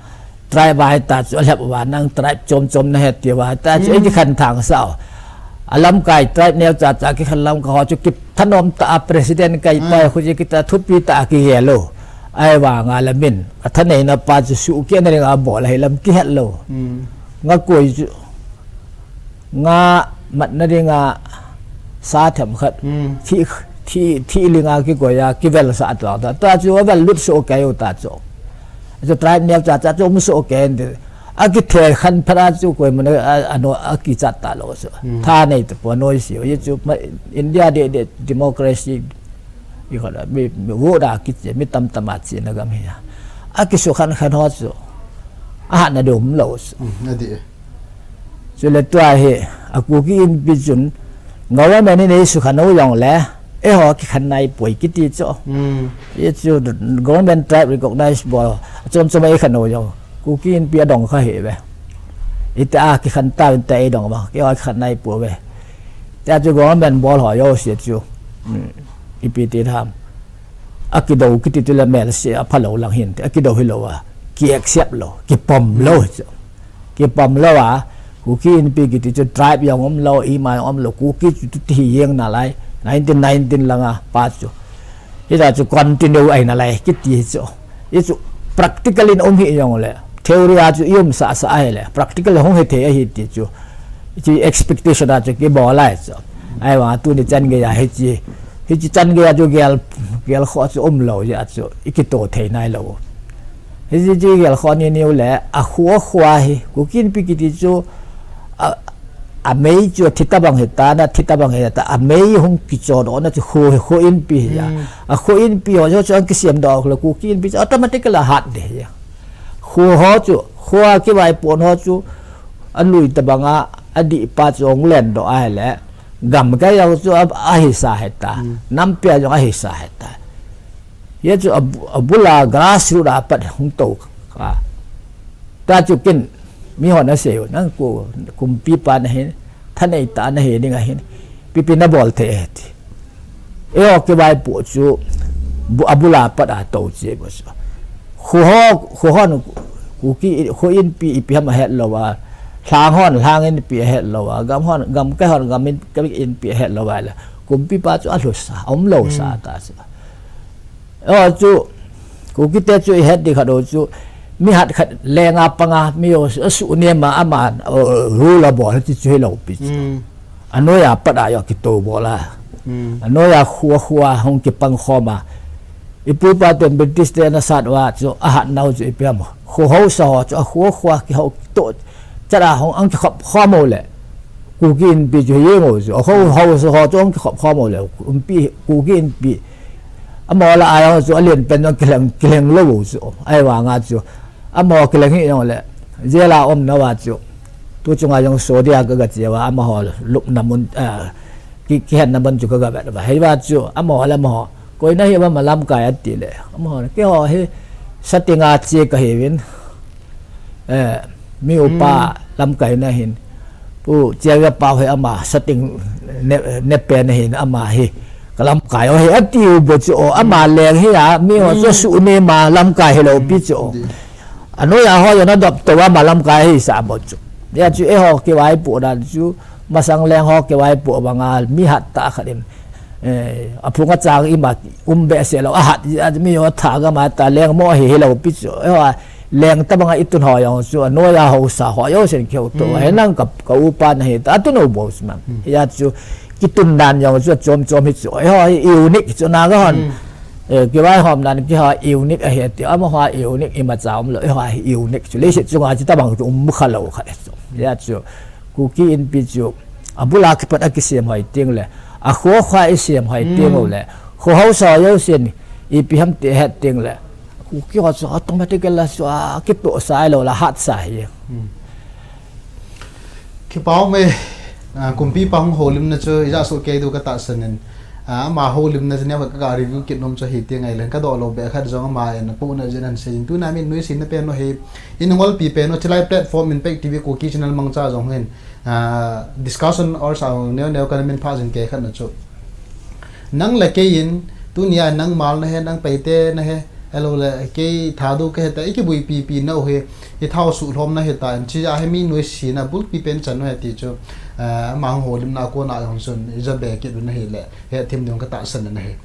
Tribe a hita chu alhep uva, nang tribe chom chom nahi tia hita chu, ei kikhen thang sao. Alamkai tribe neo cha cha kikhen lam ka ho chu kithanom ta a president kai ta khu ji kita thupi ta a kigel lou. Ahivanga la min. Athaneina pa chu suhkehna dinga bol ahi lam kihet lou. Nga koi chu. Nga matna dinga sa themkhat. Thi, thi, thi linga kikoi a, kivel sa tuak ta. Ta chu avel lut so kei u ta chu. Chu tribe neo cha cha chu um so kei ndi. Akithe khan phara chu koiman a, a, ano, akichat ta lou chu. Tha nei ta po noi si. Ye chu ma, India de, de democracy. I khala mi, mi vote a kiche, mi tam tam a chena gam hi a. Akisu khan khan ho chu. Ahatna dum lou chu. Adi. Chule tua hi, a Kuki Inpi chun, government in ei sukhan u jongle, eiho kikhen nai poi kiti chu. Ye chu government tribe recognize bol, chom chom ei khen u jong. Kuki Inpi adong kha hi ve. Ita a kikhen ta, ita ei dong ma, keiho kikhen nai poi ve. Tia chu government bol ho jouse chu. Ipi ti tham. Akido kiti chu la melse apha lou lang hin. Akido hi lou a. Ki accept lou, kipom lou chu. Kipom lou a, Kuki Inpi kiti chu tribe jong um lou, ima jong um lou, Kuki chu tu ti hi jeng nalai, nineteen nineteen langa pa chu. Hita chu continue ahi nalai, kiti hi chu. Hi chu practical in um hi jongle, theory a chu i um sa sa ahile, practical hung hi thei ahi ti chu. Hi chu expectation a chu kibol lai chu. Ahivang tuni chan gei a hi chi, hi chi chan gei a chu gel, gel kho chu um lou jeh a chu, i kito thei nai lou. Hi chi chi gel kho ni niu le, a khu a khu a hi, Kuki Inpi kiti chu, a, a mei chu thi tabang hi ta na, thi tabang hi ta, a mei hung kichon o na chu khu, khu Inpi hi a. A khu Inpi ho chu, chu ang kisem do le Kuki Inpi chu automatic la hat de hi a. Khu ho chu, khu a kivaipo ho chu, a lui tabang a, a di pa chu ong len do ahile, gam kai jong chu a, ahi sa hi ta, nampi a jong ahi sa hi ta. Ye chu abu-, abula grassroot a pat hung to ka. Ta chu kin, mi hon asei u, nang ku, kumpi pa nahi, thanei ta nahi ding ahin, pipi nabol thei e ti. Eiho kivaipo chu, bu-, a bula pat a tou che bo chu. Khu ho, khu hon, Kuki, khu inpi ipi ham a het lou a. Lhang hon, lhang inpi a het lou a. Gam hon, gam kai hon, gam in, gam inpi a het lou a le. Kumpipa chu a lhusa, a um lou sa ta chu. O chu, Kuki te chu i het di khat o chu. Mi hat khat leng a pang a, mi o su, su ne ma ama, o, rule a bol ti chu hi lou pi chu. A noi a pat a yo kitou bol a. A noi a khua khua hung kipang khom a. I pu i pa ten British te na sat uva chu a hat nau chu ipi ham. Khu hausa ho chu a khua khua kihou to. Chara hung ang kikhop khom u le. Kuki inpi chu hi yeng u chu. A khu hausa ho chu ang kikhop khom u le. Inpi, Kuki inpi. Amaho la a yong chu a lien pen jong kileng, kileng lou u chu. Ahivang a chu. Amaho kileng hi jong le. Jail a um nau a chu. Tu chunga jong sodia ka ga che uva amaho lupna mun, ah, ki, kihetna mun chu ka ga vet uva. Hiva chu amaho le amaho. Koi na hi uva ma lamkai a ti le. Amaho le. Keiho hi setting a che ka hi uvin. Eh, mi upa lamkai na hin. Pu Chiaga Pau hi ama setting ne, ne pen hin ama hi. Ka lamkai o hi a ti u bo chu o ama leng hi a mi ho chu su ne ma lamkai hi lou pi chu o. A noi a ho yo na dop to ama lamkai hi sa bo chu. Ya chu eiho kivaipoh dan chu masang leng ho kivaipoh bang a mi hat ta khat in. Eh, a phung a chang ima um behseh lou, a hat, a mi ho tha gam a ta leng mo hi, hi lou pi chu. Eh, ho, leng ta bang a i tun ho jong chu, a noi a hausa ho jong sen keu to. He nang ka, ka upa na hi ta, a tun u bo chu man. Hia chu, kitun dan jong chu, chom chom hi chu. Eh, ho, hi unique chu na ga hon. Eh, kivaihom dan keiho unique a hi ti, amaho unique imacha um lou, eh, ho, hi unique chu. Leiset chunga chu ta bang chu um kha lou kha chu. Hia chu, Kuki inpi chu, a bula kipat a kisem hoi teng le, a khua khua i sem hoi teng u le, khu hausa ho jousen, ipi ham ti het teng le, Kuki ho chu automatic la chu a kitoh sa lou la hat sa hi. Kipa um e, ah, Kumpipa hung houlimna chu, ija soh kei diu ka tahsan in, ah, ama houlimna chu neo khat ka, ka review kit nom chu hi teng ahi leng, ka doh lou beh khat jong ama in, pu na jin an sei in, tuna min nuisat na pen u hi, in ngolpi pen u, chilai platform Impact T V Kuki channel mangcha jong hin, ah, discussion or sa neo neo ka na min pha jin kei khat na chu. Nang le kei in, Tunia nang mal na he, nang paite na he, hello le, kei thadu ke he ta, iki bui pi pi na he, i thau su lom na he ta, chi a he mi noi si na bul pi pen chan no he ti chu, eh, ma hong holim na ko na hong sun, i ja be kit na he le, he thim dong ka ta san na he.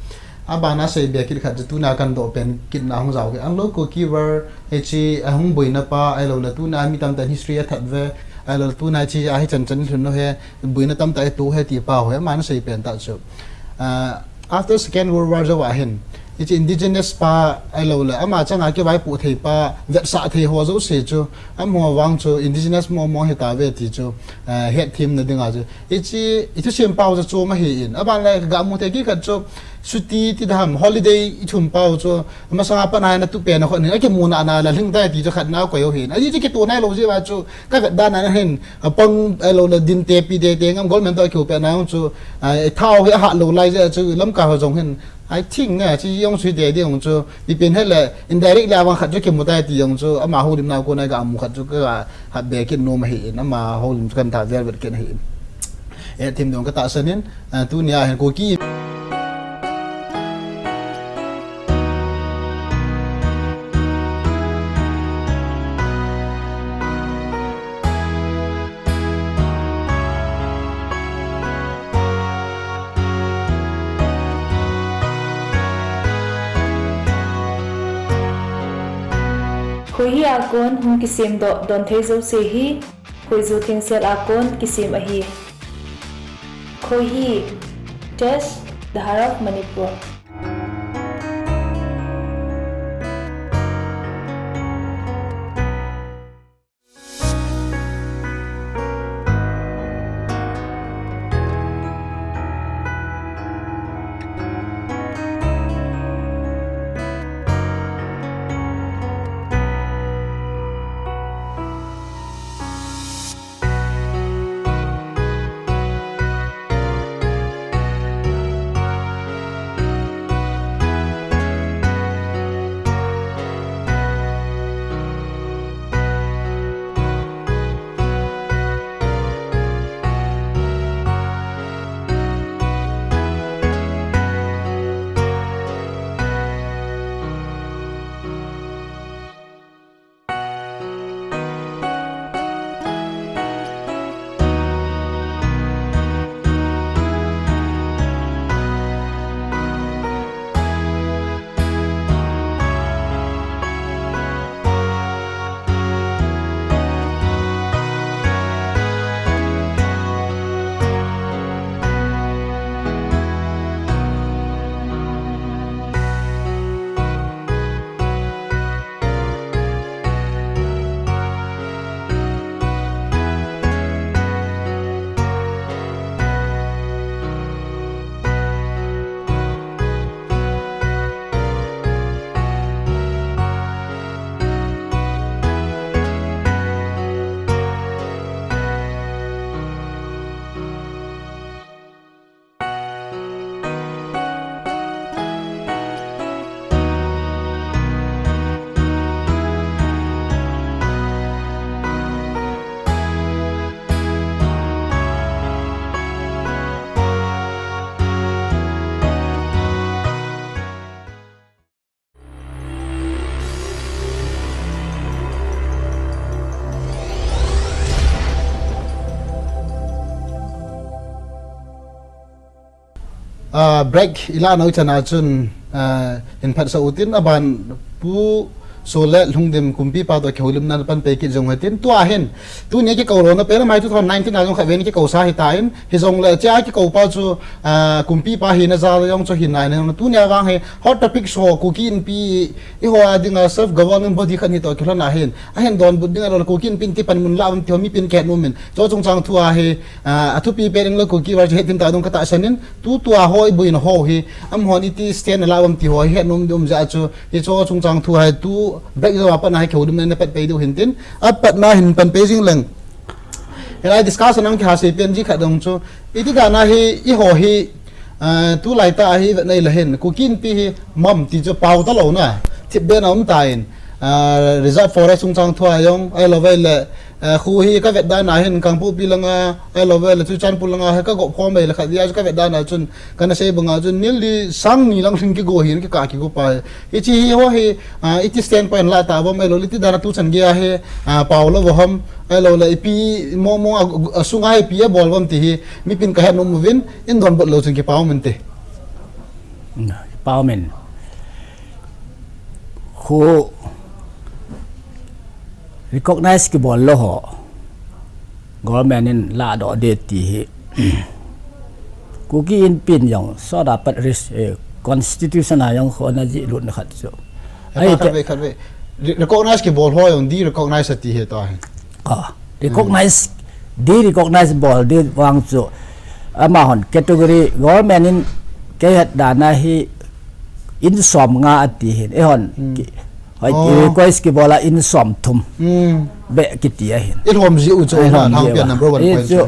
A ba na sei be kit khat chu tunia kan do pen kit na hong zau ke, ang lo ko ki war, he chi, a hong bui na pa, ai lo le tunia mi tam ta history a that ve, ai lo le tunia chi a he chan chan lhun no he, bui na tam ta e tu he ti pa ho, he ma na sei pen ta chu. Ah, after Second World War zo a hin, i chi indigenous pa ai lo le, ama changa ki vai pu thei pa, vet sa thei ho zo se chu, am ho wang chu indigenous mo mo he ta ve ti chu, eh, het thim na ding a chu. I chi, i thu sim pau chu chu ma hi in. A ban le ga mu te ki khat chu, suti ti dam, holiday i thum pau chu, ma sanga pa na na tu pe na kho ni, a ki mu na na la hling ta ti chu khat na ko yo hin. A i chi ki tu na lo ji wa chu, ka ga da na hin, a pang, ai lo le din te pi te te ngam gol men to ki pe na chu, ai thau he ha lo lai je chu lam ka ho jong hin. I think na, chi yong sui te di yong chu, pi pen he le, indirect le awang khat chu ki mu ta ti yong chu, ama ho lim na ko na ga mu khat chu ka ha be kin no ma hi in, ama ho lim kan ta vel vet kin hi in. E thim dong ka ta sanin, a, tunia hin ko ki. Khoihi akon hung kisim do don thei zo se hi, khoizu thingsel akon kisim ahi. Khoihi, Test, The Heart of Manipur. Break ila nau chana chun hin phat sa utin aban pu so le lhungdim kumpi pa to kihoulimna pan pe kit jong hatin tua hin. Tunia kikou lo na pe na mai two thousand nineteen a jong kha ven kikou sa hi ta in hi jong le chia kikou pa chu kumpi pa hi na ja jong chu hi nai na tunia vang hi hot topic so Kuki Inpi i ho a dinga self governing body khat ni to kilhon a hin a hin don but dinga lo Kuki Inpi ti pan mun la um ti ho mi pin ke nu min cho chung chang thu a hi a thu pi pe ding lo Kuki war he tin ta dung ka ta sanin tu tua hoi buin ho hi am hon iti stand la um ti ho he num dum ja chu hi cho chung chang thu hai tu break zo pa na he khodum na pat pe du hin tin a pat na hin pan pe jing leng he lai discussion ang ki ha se pen ji kha dong chu iti da na hi i ho hi tu lai ta hi vet nei la hin Kuki Inpi hi mam ti chu pau ta lo na thip be na um ta in reserve forest chung chang thu a jong ai lo ve le khu hi ka vet da na hin Kangpokpi langa ai lo ve le chu Churachandpur langa he ka go khom ve le kha dia ka vet da na chun kana sei banga chun nil di sang ni lang hring ki go hin ki ka ki go pa hi chi hi ho hi iti stand point la ta bom ai lo liti da na tu chan ge a he pau lo bo ham ai lo le ipi mo mo a sunga ipi a bol bom ti hi mi pin ka he no mu vin in don bot lo chun ki pau min te pau min khu recognize ki bol lo ho government in la do de ti hi Kuki Inpin jong so da pat ris constitution a jong kho na ji lut na khat chu ai khat ve khat ve recognize ki bol ho jong di recognize ti he ta he ah recognize di recognize bol di wang chu ama hon category government in ke het da na hi in som nga ati hin e hon hoi ki request ki bola in som thum be ki ti a hin i lom ji u chu na thang pian number one point chu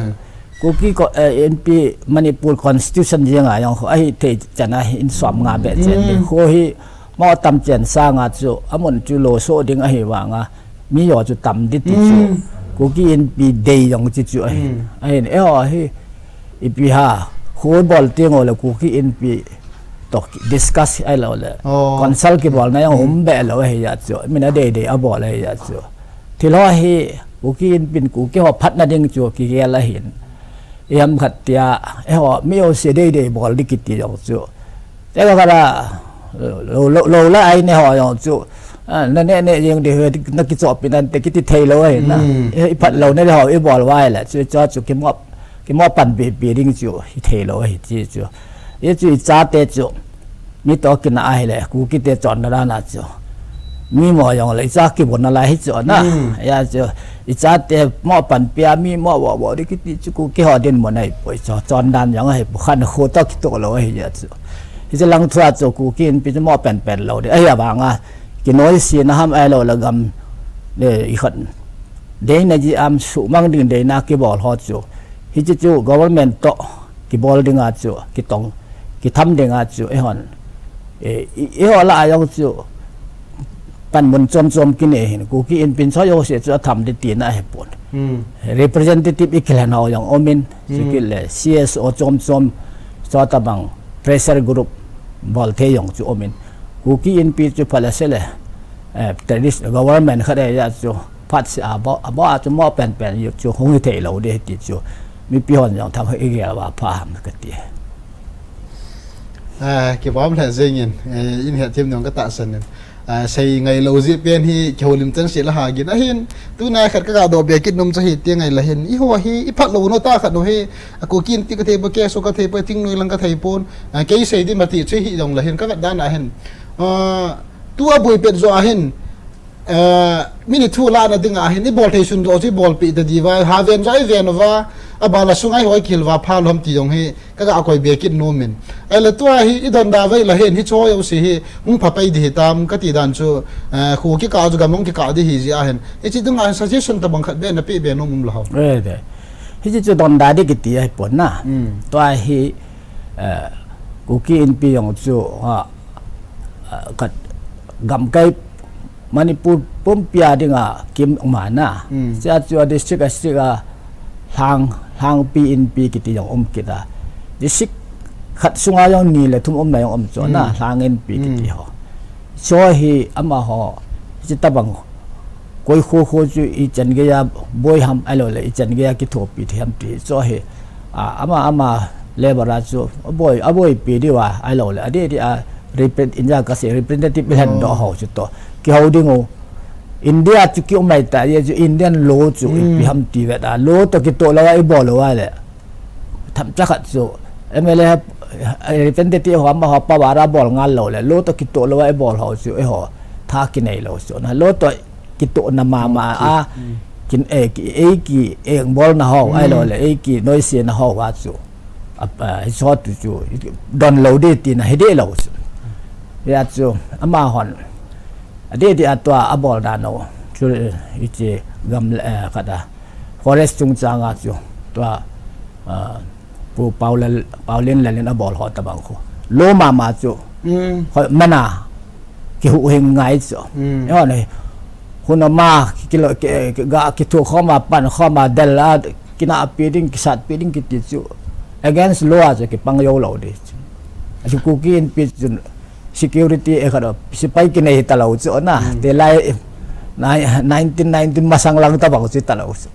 Kuki ko Inpi Manipur constitution jeng a jong kho ahi thei chana hi in som nga be chen ni kho hi mo tam chen sa nga chu amun chu lo so ding ahi wa nga mi yo chu tam di ti chu Kuki Inpi dei jong chi chu ahi ahin e ho hi ipi ha khu bol ti ngo le Kuki Inpi to discuss ai lo le consult ki bol na jong um be lo ahi ya chu mina dei dei a bol ahi ya chu thil ho hi Kuki Inpin Kuki ho phat na ding chu ki gel ahin Iam khat tia, eh, ho, mi o se dei dei bol di kiti jong chu. Te ka kara, lo, lo, lo la ai ne ho jong chu. Ah, na ne ne jeng de, na ki chop nan te kiti thei lo ai na. Mm. I, i phat lo ne ho, i bol wai la. Chu cha chu ki mop, ki mop pan pi pi ding chu, i thei lo ai chi chu. I chu i cha te chu. Mi to kina ahi le, Kuki te chon na na chu. Mi mo jong le, i cha ki bon na lai hi chu na. Hmm. Ya chu, i cha te mo pan pia mi mo wo wo di kiti chu Kuki ho din mo nai poi chu. Chon dan jong ahi pu khan khu to ki to lo ahi ya chu. Hi chu lang thua chu Kuki Inpi chu mo pen pen lo di. Ahi abang a, ki noi si na ham ai lo la gam. Le i khat. Dei na ji am su mang ding dei na ki bol ho chu. Hi chu chu government to ki bol ding a chu, ki tong, ki tham ding a chu, e hon. E, i, i ho la ayong chu, pan mun chom chom ki ne hin, Kuki Inpi cho yo se chu a tham di ti na he pon. Hmm. Representative i kilen ho yong omin, si Hmm. ki le, C S O chom chom, cho ta bang, pressure group, bol the yong chu omin. Kuki Inpi chu phala se le, eh, tradition, government khat e ya chu, phat se a bo, a bo a chu mo pen pen yu chu hung hi thei lo de ti chu. Mi pi hon yong thang i gel wa pha ham ka ti. Ah, ki bom le zeng in, eh, in he thim nong ka ta san in. Ah, sei ngai lo ji pen hi ki holim chan si la ha gin a hin. Tu na khat ka ga do be kit num cha hi ti ngai la hin. I ho hi, i phat lo no ta khat no hi. A Kuki Inpi ka thei po, K S O ka thei po, ting nui lang ka thei pon. Ah, kei sei di ma ti chu hi dong la hin, ka gat dan a hin. Ah, tu a bui pet zo a hin. Eh, mi ni thu la na ding a hin, i bol thei sun do, i bol pi ta di va, ha ven za i ven va, a ba la sung ai hoi kil va, pha lom ti dong hi, ka ga koi be kit no min. Ai la tua hi, i don da vai la hin, hi cho yo si hi, hung pha pai di hi tam, ka ti dan chu, eh, khu ki ka chu ga mong ki ka di hi ji a hin. Hi chi dung a suggestion ta bang khat be na pe be no mum la ho. Eh, de. Hi chi chu don da di ki ti ai pon na. Mm. Tua hi, eh, Kuki Inpi yong chu, ha, ah, kat gam kai Manipur pumpi a ding a kim ma na. Mm. Sia chu a district a district a hlang, hlang pi inpi kiti yong um kit a. District khat sunga yong ni le thum um na yong um chu na, Mm. hlang inpi kiti Mm. ho. Cho hi ama ho, chi ta bang koi khu khu chu i chan ge ya boi ham ai lo le i chan ge ya ki thopi thi ham ti. Cho hi a, ama ama labour a chu aboi aboi pi diu a, ahilou le adeh deh a repre- India ka sei representative i hen doh ho chu toh kihou ding u. India chu ki um mai ta, ya chu Indian law chu ipi ham ti vet a, law toh kitoh lou a i bol lou a le, themcha khat chu M L A, eh, representative ho ama ho power a bol ngal lou le, law toh kitoh lou a i bol ho chu eiho tha kinei lou chu na, law toh kitohna mama a kin, eh, ki, ei ki engbolna ho, ahilou le ei ki noisena ho a chu, a, a, hiche ho tu chu don lou ding tina hi deh lou chu. Ya chu amahon adeh deh a tua abol dan u chu, hiche gam, eh, khat a forest chungchang a chu tua, ah, Pu Paulal, Paulen Lalin abol ho tabang khu, law mama chu hoi mana kihuhhing ngai chu. Eiho ne, hun ama kilo, ki, ki, ga kithu khom a, pan khom a, del a, kinahpi ding, kisatpi ding kiti chu against law a chu kipang jou lou ding chu. Achu Kuki Inpi chun security e khat a, sepai kinei talou chu na. Te lai, nai- nineteen nineteen masang lang tabang chu talou chu.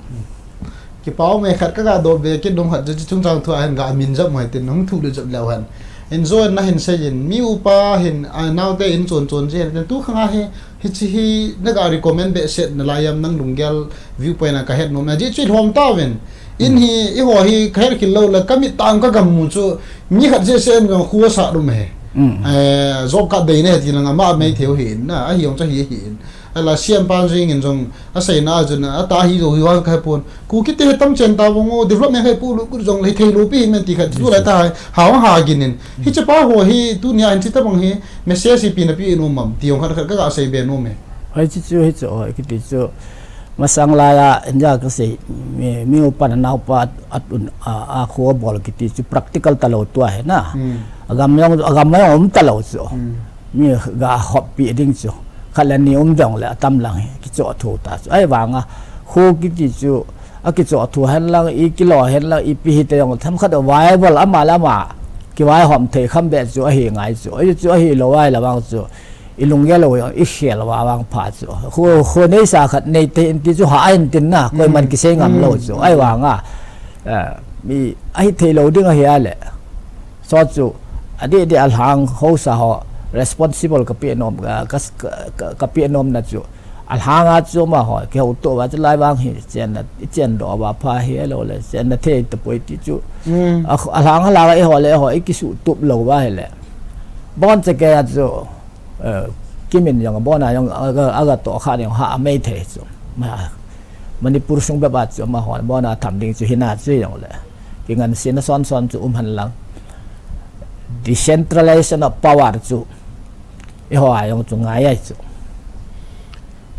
Kipa um e, khat ka ga dong ve kit nung khat chu, chu chungchang thu a hin ga min jap mai tin, hung thu le jap leu hen. Enjoy na hin sei in, mi upa hin, a, naote in chon chon jeng tin, tu khang a hi, hiche hi na ga recommend behseh nalai am, nang lunggel viewpoint a ka het nom na. Ajeh chu i lhom tauvin. In hi, eiho hi ka het khel lou le, ka mit tah a ka gam mu chu, mi khat jeh seh in jong khu asat um e. Eh, job card dei ne ti lang ama mei thei u hin na, ahi jong chu ahi hin. Ahinla C M Panjing in jong aseina a chun, ata hi jou hi vang ka he pon. Kuki te he tam chen ta vang o, development he pu lu ku jong le thei lou pi hin men ti khat chu lai ta hai, ha vang ha gin in. Hiche pa ho hi tunia hin chi tabang hi message ipi na pe nom am ti jong khat khat ka ga sei be nom e. Hoi chu chu, hichu, hoi kiti chu. Masang lai a, India ka sei, mi, mi upa na naopa at un, a, a khu abol kiti chu practical talou tua hi na. Agam jong, agam jong um talou chu. Mi ga hop pi ding chu. Khat le ni um jong le atam lang hi kichoh thu ta chu. Ahivang a, khu kiti chu, akichoh thu hen lang, i kilo hen lang, ipi hite jong themkhat a viable ama le ama kivaihom thei kham be chu ahi ngai chu. Ahi chu ahilou a ahile vang chu, i lunggel u jong i khel uva vang pha chu. Khu, khu neisa khat nei te in ti chu ha in tin na, koiman kisei ngam lou chu. Ahivang a, eh, Mi ahi thei lo ding ahi a le. So chu, a di di a hlang ho sa ho, responsible ka pi nom, ka, ka, ka, ka pi nom na chu. A hlang a chu ma ho, ki ho to wa chu lai vang hi, chen na, i chen do wa pha hi lo le, chen na thei ta poi ti chu. Mm. A, a hlang a la e ho le ho, i ki su tup lo wa hi le. Bon che ke a chu, eh, ki min yong, bon a yong, a ga, a ga to kha yong ha a mei thei chu. Ma, Manipur sung be ba chu ma ho, bon a tham ding chu hi na chu yong le. Ki ngan si na son son chu um han lang. Decentralization of power chu. I ho a yong chu ngai ai chu.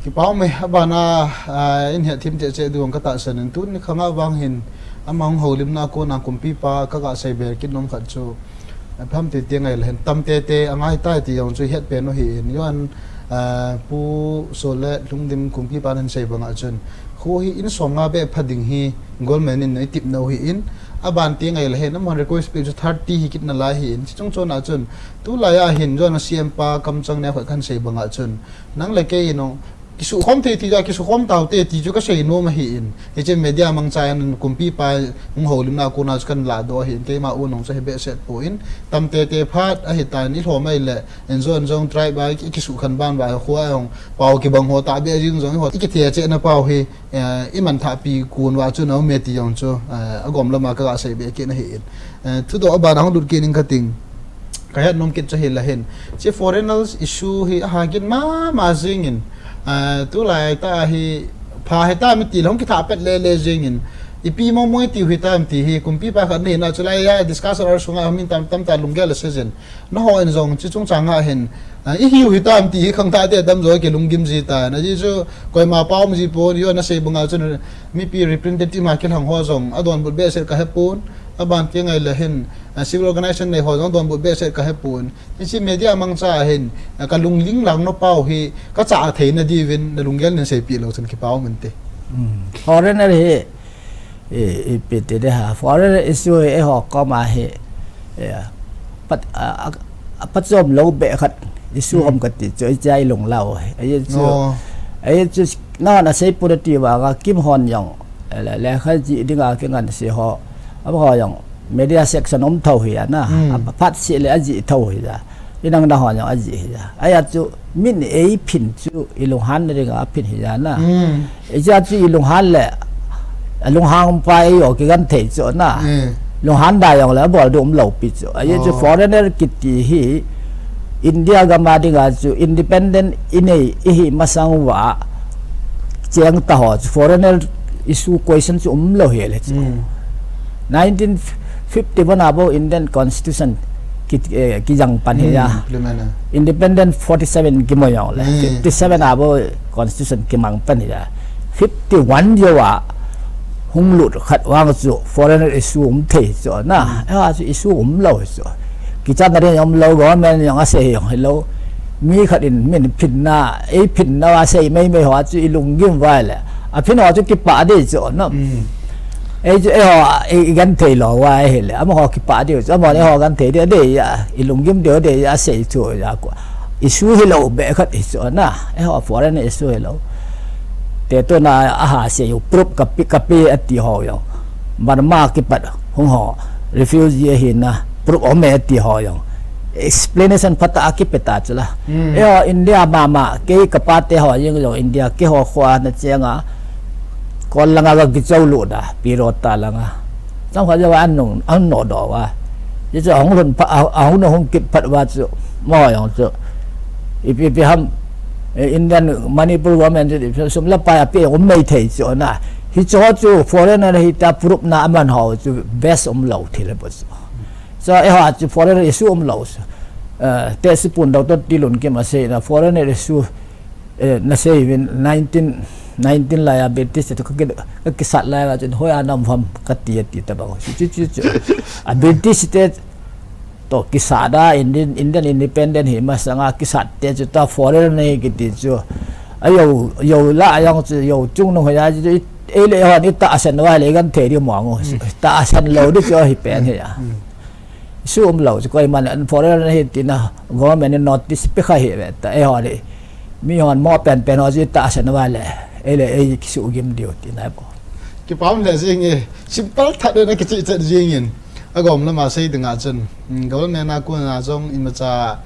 Ki pau me, a ban a, a, in hiat thim che che duang ka ta sen in tun ni khang a vang hin, a mang ho lim na ko na kumpi pa ka ga sei ber kin nom khat chu. A pham te te ngai le hen tam te te, a ngai tai ti yong chu hiat pe no hi in. Yuan, a, pu so le lung dim kumpi pa nan sei bang a chun. Khu hi in som nga be pha ding hi, government in nei tip no hi in. A ban te ngai le hen, a man request pe chu thirty hi kit na lai hi in. Chi chung chon a chun. Tu lai a hin, yuan a C M pa kam chang ne khoi kan sei bang a chun. Nang le ke ino, ki su khom thei ti ja, ki su khom tau te ti chu ka sei nom ahi in. Hi che media mang cha an kumpi pa hung ho lim na ko na chu kan la do ahi in, keima u nong cha hi be set po in. Tam te te phat ahi ta ni hlo mai le, en zo en zong tribe ba ki, ki su khan ban ba khu a hong, pau ki bang ho ta be jing zong ho, ki the che na pau hi, eh, i man tha pi kun wa chu no me ti yong chu, eh, a gom lama ka ga sei be ki na hi in. Eh, thu do a ban a hong lut ki ning ka ting. Ka hiat nom kit cha hi la hin. Chi foreigners issue hi a ha kin ma ma zing in. Ah, tu lai ta hi pha hi ta mi ti long ki tha pet le le zing in. I pi mo mo ti hi ta mi ti hi kumpi pa khat ni na chu lai ya discuss or sunga min tam tam ta lung gel se zin. Na ho en zong chi chung chang a hin. Ah, i hiu hi ta mi ti hi khang ta te dam zo ki lung gim zi ta. Na ji chu koi ma pau mi zi po yo na sei bunga chu mi pi representative ma ki lang ho zong. A don but be se ka he pun. A ban ki ngai la hin. Ah, civil organization nei ho zong don but be se ka he pun. Hi chi media mang cha hin, ah, ka lung ling lang no pau hi, ka cha thei na di vin, na lung gel nin sei pi lo chun ki pau min te. Foreigner hi, i, i pi ti de ha. Foreigner issue hi, e ho ko ma hi. E, pat, a, a, a pat zom lo be khat issue hom ka ti chu, i chai lung lau hi. Ai chu, No. Ai chu, na na sei pu ti wa ga kim hon yong. Le, le kha ji ding a ki ngan si ho. Abo ho jong media section um tho hi ja na. Hmm. Apa phat si le aji tho hi ja. Inang na ho jong aji hi ja. Aya chu min ei phin chu ilung han ring a phin hi ja na. Hmm. Ija chu ilung han le, lung hang pa ei o ki gan thei chu na. Hmm. Lung han da jong le bol du um lo pi chu. Aya chu, oh, foreigner kiti hi India gam a dinga chu independent inei ihi masang uva cheng ta ho chu foreigner issue question chu um lo hi le chu. Hmm. Nineteen fifty-one a bo Indian Constitution ki, eh, kijang pan hi ja. Hmm, implement a. Independent forty-seven kimo jong le. Hmm. Fifty-seven a bo Constitution kimang pan hi ja. Fifty-one jo a hung lut khat vang chu foreigner issue um thei chu na. Hmm. Eh, a chu issue um lo chu. Kichang ka ding um lo, government jong asei jong hi lo. Mi khat in min phin na, ei phin na asei mei mei ho chu ilung gim vai le. A phin ho chu kipa di chu na. Hmm. Ei chu, ei ho, ei, i gan thei lo va hi le. Ama ho kipa di chu, ama ho gan thei di, di ja, ilung gim di, di ja, sei chu ja ko. Issue hi lo be khat hi chu na. Ei ho foreign issue hi lo. Te to na a ha sei u proof ka pi, ka pi ati ho jong. Burma kipat hung ho refugee hi na proof um e ati ho jong. Explanation phat a kipe ta chu la. Hmm. Ei ho India mama, kei ka pa te ho jing jong India, kei ho khua na cheng a. Kol langa ga kichou lu da, Pirota langa. Chang kha jawa an nung, an no do wa. Ye chu hung lhun pha, a, a hung no hung kit phat wa chu, mo jong chu. Ipi, ipi ham, eh, Indian Manipur government chu, ipi sum la pa ya pe um mei thei chu na. Hi chu chu foreigner hi ta proof na aman ho chu best um lo thi le bo chu. So, eh, ho chu foreigner issue um lo chu. Eh, te si pun doctor Tilun Kim asei na foreigner issue, eh, na sei vin nineteen, nineteen lai a British te ka ki, ka kisat lai a chun hoi a nam vam ka ti, ti ta bang. Chu, chu, chu, chu. A British te to kisat a Indian, Indian independent hi masanga kisat te chu ta foreign nei kiti chu. A yo, yo la a jong chu yo chung nung hoi a chu i, ei le hon i ta asan wa le gan thei di mo ngo. Hmm. Ta asan lo di chu hi pen hi a. Hmm. Issue um lo chu koi man an foreign hi ti na government in notice pe kha hi ve ta ei ho le. Mi hon mo pen pen ho chu ta asan wa le. Ei le ei ki su gim diu ti na bo. Kipam le jing e, simple that na kichi chat jing in. Agom lama sei dinga chun. Mm, government na kuna jong imacha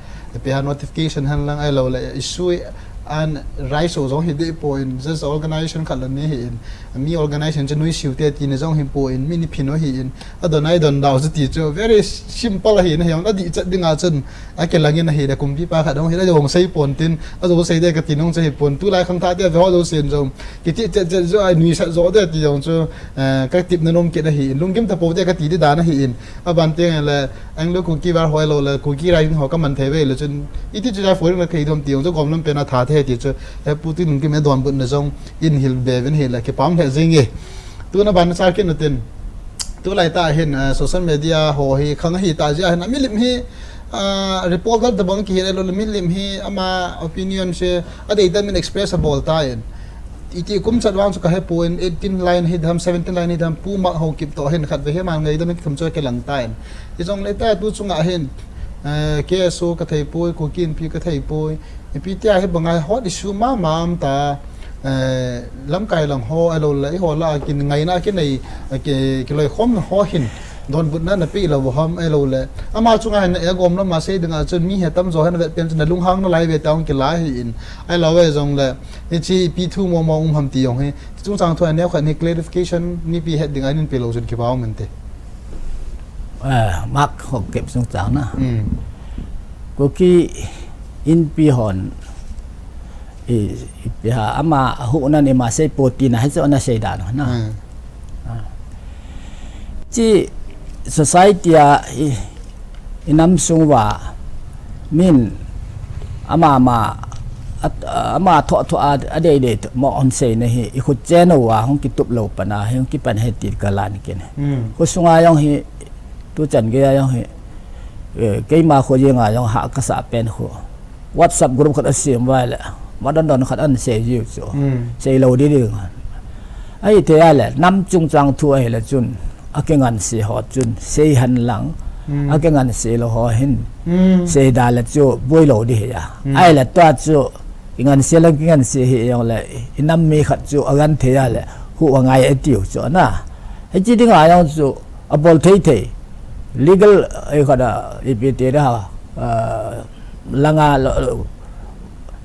pe ha notification han lang ai lo le issue an rai so jong hi de point just organization khat la ni hi in. Mi organization chu nui siu te ti ni jong hi point mi ni phin o hi in. Adon ai don dau chu ti chu very simple hi na hi adi chat dinga chun. A ke langin a hi le kumpi pa khat dong hi le jong sei pon tin a jo sei de ka ti nong che hi pon tu lai khang tha de ve ho jo sen jong ki ti che che jo ai nui sa jo de ti jong chu, eh, ka tip na nom ke na hi in lungkim ta po de ka ti de da na hi in a ban te le ang lo ku ki war hoi lo le ku ki rai ho ka man the ve le chun i ti chu ja fo na kai dom ti jong chu gom lam pe na tha the ti chu e pu ti lungkim e don but na jong in hil be ven hi le ki pam he jing e tu na ban sa ke na tin tu lai ta hin, eh, social media ho hi khang hi ta jia hin a milim hi, ah, report gal tabang ki hi lo milim hi ama opinion se a dei ta min express a bol ta in iti kum chat wang chu ka he point eighteen line hi dam seventeen line hi dam pu ma ho kip to hin khat ve he man ngai dam thum chu ke lang ta in i jong le ta tu chunga hin, eh, K S O ka thei poi ko kin pi ka thei poi ipi tia hi bangai hot issue ma ma am ta, eh, lamkai lang ho ai lo le i ho la kin ngai na kin nei, eh, ki ki loi khom ho hin don but na na pi lo ham ai lo le ama chunga hin e gom lama sei dinga chun mi he tam jo han vet pen chun na lung hang na lai ve ta ong ki la hi in ai lo ve jong le i chi pi thu mo mo um ham ti ong hi chung chang thu an ne khan hi clarification ni pi het dinga nin pi lo chun ki ba ong men te. Ah, mak hok kep sung chang na. Mm. Kuki in pi hon i, i pi ha ama hu na ni ma sei po ti na hai so na sei da no na. Mm. Chi society a i, i nam sung wa min ama ma at, ama tho tho a, a dei dei mo on sei na hi i khut che no wa hong ki tup lo pa na hi hong ki pan he ti ka lan kin. Mm. Khu sunga yong hi tu chan ge yong hi, eh, keima khu ye nga yong ha ka sa pen khu WhatsApp group khat a sim wa le ma don don khat an sei jiu chu Mm. sei lo di di nga ai te ya le nam chung chang thu ai le chun a ke ngan si ho chun sei han lang Mm. a ke ngan si lo ho hin Mm. sei da le chu boi lo di ya Mm. ai le tua chu i ngan si lang ki ngan si hi yong le i nam mi khat chu a gan the ya le Hu wa ngai a tiu chu na. Hichi dinga yong chu a bol thei thei. Legal ai kha da ipi te da ha. Langa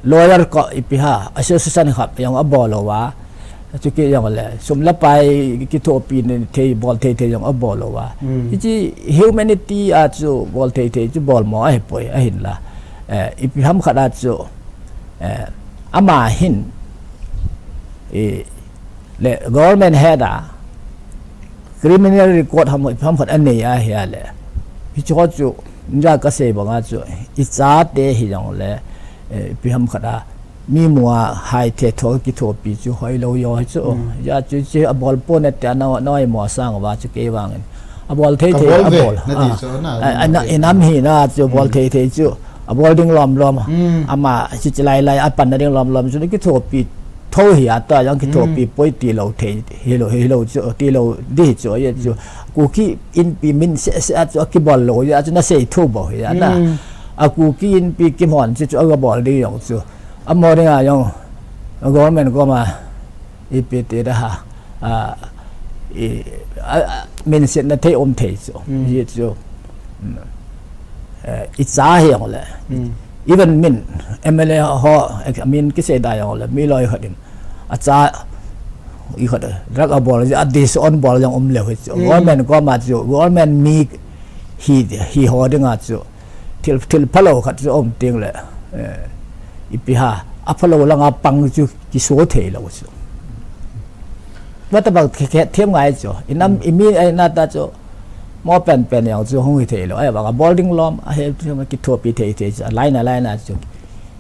lawyer ko ipi ha association kha yong a bol lo wa. Chu ki yong le sum la pai ki thopi ne thei bol thei thei yong a bol lo wa. Hichi humanity a chu bol thei thei chu bol mo ai poi a hin la. Ipi ham kha da chu ama hin le government head a criminal record ham ham khat anei a hia le hi chu chu ja ka sei banga chu i cha te hi jong le pi ham khat a mi mua hai the tho ki tho pi chu hoi lo yo chu ya chu chu a bol po ne te na noi mo sang wa chu ke wang a bol thei thei a bol a na inam hi na chu bol thei thei chu a bol ding lom lom ama chi chi lai lai a pan na ding lom lom chu ki tho pi tho hi a ta yang ki tho pi poi ti lo thei hi lo hi lo chu ti lo di chu ye chu Kuki Inpi min se se a chu ki bol lo ya chu na sei thu bo ya na a Kuki Inpi ki mon chu chu a bol di yong chu a mo ding a yong government ko ma ipi ti da ha a i a min se na thei om thei chu ye chu i cha hi yong le even min M L A ho min ki se da yong le mi loi khat in a cha i khat drug a bol a dis on bol yong um le chu government ko ma chu government mi hi hi ho ding a chu thil thil phalo khat chu om ting le ipi ha a phalo langa pang chu ki so thei lo chu. Wa ta bang khe them ngai chu inam imi ai na ta chu mo pen pen yang chu hung hi thei lo ai bang a bol ding lom a he chu ki thopi thei thei chu line a line a chu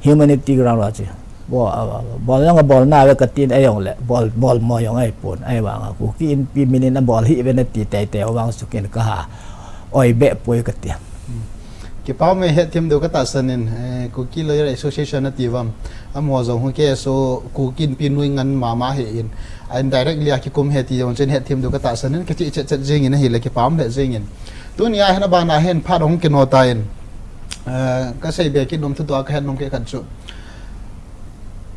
humanity ground wa chu bol bol yang bol na ve ka tin ai yong le bol bol mo yong ai pon ai bang a Kuki Inpi min in a bol hi ve na ti tai tai wang su ken ka ha oi be poi ka ti. Kipau me het thim do ka ta sanin Kuki Lawyer Association a ti vam a mo zong hu ke so Kuki Inpi nui ngan ma ma he in a indirectly a ki kum he ti yong chen het thim do ka ta sanin ka chi chet chet jing in hi le kipau me jing in tu ni a hen a ba na hen pha dong ki no ta in ka sei be ki nom thu do ka hen nom ke kan chu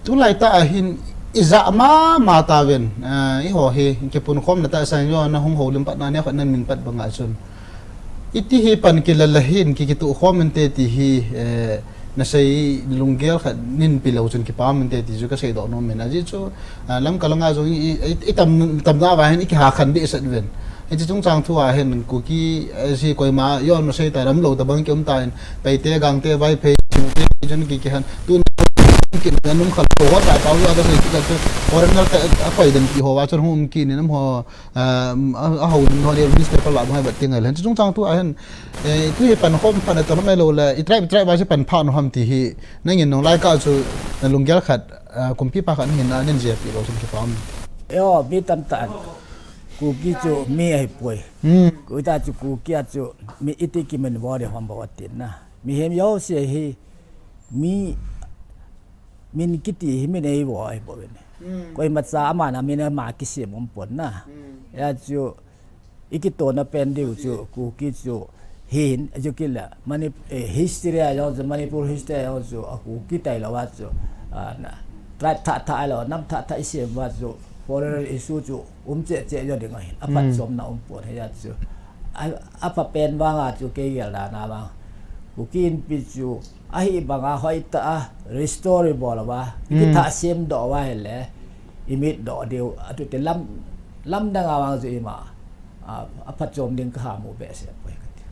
tu lai ta a hin Ija ama mata ven, eh, iho hi, kipun khom na ta sang yo na hung ho lim pat na ne khat nan min pat banga chun. Iti hi pan kilala hin ki kitu khom inte ti hi, eh, na sei lunggel khat nin pilo chun kipam inte ti chu ka sei do no men. Aji chu, ah, lam kalanga jong i, i, i tam, tam na va hin i ki ha khan di sat ven. Hichi chungchang thu a hin Kuki, eh, si koima yon ma sei ta ram lo ta bang ki um ta hin Paite, Gangte, Vaiphei, Chingte, chun ki ki han tu na ki na num khat ko ta ta ya da sei ki ka chu foreigner ta a koi den ki ho wa chun hum ki ni nam ho, ah, a, a ho ni ho ni newspaper la mai bat ti ngai len. Chungchang thu a hin, eh, tu hi pan khom pan ta mai lo le i tribe, tribe wa si pan pha no ham ti hi nangin nong lai ka chu na lunggel khat, ah, kumpi pa khat hin na nen je pi lo chun kipam. Yo, mi tam ta. Kuki chu mi ai poi. Hmm. Kuta chu Kuki a chu mi iti ki men bo de hom bo tin na. Mi hem yo se hi mi min kiti hi min ei bo ai bo ne. Hmm. Koima cha ama na min ma ki se mom pon na. Hmm. Ya chu iki to na pen diu chu Kuki chu hin ju ki la mani, eh, history a yo chu Manipur history a yo chu a Kuki tai lo wa chu, ah, na tribe tha tha lo nam tha tha i se wa chu foreigner issue chu um che che yo ding a hin. A phat Hmm. chom na um pon he ya chu. A, a pha pen wa nga chu ke gel da na wa. Kuki Inpi chu a hi banga hoi ta a restore bo lo wa. Ki Hmm. tha sem do wa he le. I mit do diu a tu te lam, lam dang a wang chu ima. A, a phat chom ding ka ha mu be se poi ka ti.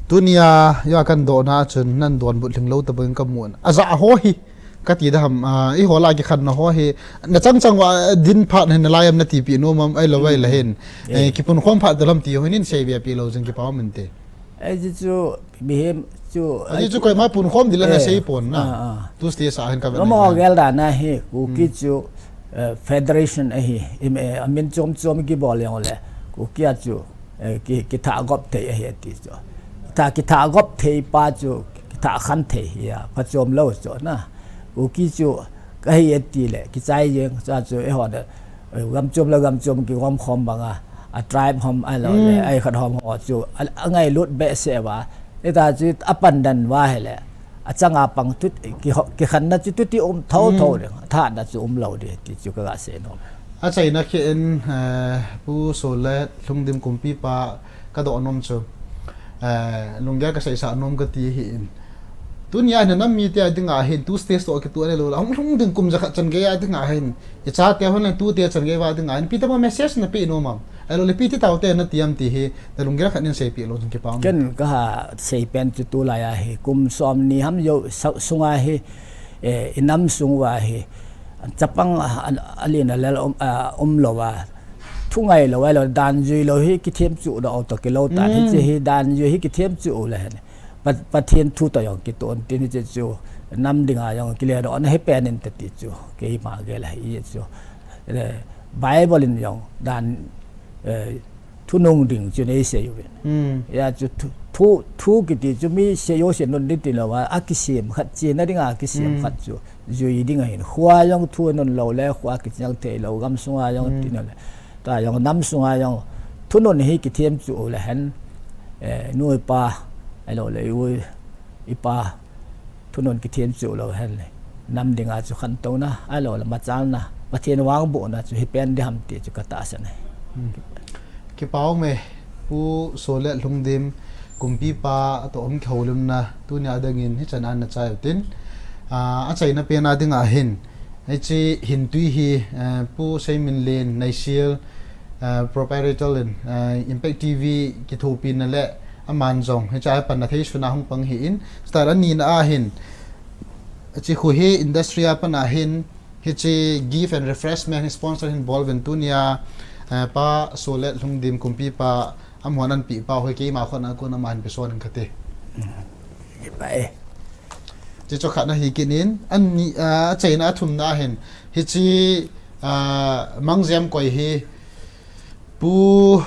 Tunia yo kan do na chun nan don but ling lo ta bang ka mu. A za ho hi. Ka ti da ham, ah, i ho la ki khan na ho hi. Na chang chang wa din phat hin na lai am na ti pi no mam ai lo wai la hin. Hmm. Eh, kipun khom phat da lam ti ho nin sei bia pi lo jing ki pau min te. Ai ji chu mi hem chu Aji chu koima pun khom di la na Eh, sei pon na. Ah, ah. Tu sti sa hin ka Lo ba mo na. Gel da na hi Kuki Hmm. chu, eh, federation a hi. Im, eh, a min chom chom ki bol yong le. Kuki a chu, eh, ki, ki tha gop thei a hi ti chu. Tha ki tha gop thei pa chu, ki tha khan thei ya. Pha chom lo chu na. Kuki chu ka hi ti le, ki chai jeng cha chu e ho da. Eh, gam chom la gam chom ki gom khom banga. A tribe hom ai lo le, Hmm. ai khat hom ho chu. A, a ngai lut be se wa. E ta chu a pan dan wa he le. achanga pang tu, ki, kikhanna chu tuti um tho tho ding, thanna chu um lo ding ti chu ka ga sei nom. Achaina khen, eh, Pu Solet Lhungdim Kumpipa ka do nom chu, eh, lunggel ka seisa nom ka ti hi in. Tunia hin nam mite a dinga hin tu stage to kitu le lo la hung lhung ding kum jakhat chan gei a dinga hin i chate hon le tute chan gei va dinga hin pi tama message na pe nom am, ahilou le pi ti taute na ti am ti hi na lunggel khat nin seipeh lo jong kipa um. Ken ka ha sei pen chu tulai a hi kum somni ham jo sa, sunga hi, eh, i nam sung uva hi chapang a, a, alen alel um, a, um lou a, thu ngai lou, ahilou dan jui lou hi kithem chu da auto kilou tan, hiche hi dan jui hi kithem chu le hen. Pa, Pathen thu toh jong kiton tin hiche chu nam dinga jong kiledohna hi pen in tati chu keima gel ahi chu. Eh, Bible in jong dan, eh, thunung ding chu nei sei uvin. Hia chu thu, thu, thu kiti chu mi sei jo sei nom ding ti lou a, akisem khat, chena dinga kisem khat chu jui ding ahin. Khua jong thu nun lou le khua kichang thei lou, gam sunga jong ti lou le, tua jong nam sunga jong thunun hi kithem chu le hen, eh, nu i pa, ahilou le i u i pa, thunun kithem chu lou hen le, nam dinga chu khantouna, ahilou le machalna, Pathen vangbohna chu hi pen ding ham ti chu ka tahsan e. Kipa um e, Pu Solet Lhungdim Kumpipa toh hung kihoulimna tunia dingin hichan a na chai utin, ah, achaina pen a dinga hin, hiche hintui hi, eh, Pu Seiminlen Naisiel, eh, proprietor in, eh, Impact T V kithopina le aman jong hiche a panna thei suna hung pang hi in, style anina a hin, hiche khu hi industry a pan a hin, hiche gift and refreshment hi sponsor hin bol uvin tunia, eh, Pa Solet Lhungdim Kumpipa amun an peh pa hi keima khut a kon aman pe son in kati. Kipa e. Hiche chu khatna hi kit in, ani, ah, achaina athumna hin, hiche, ah, mangjem koi hi, Pu,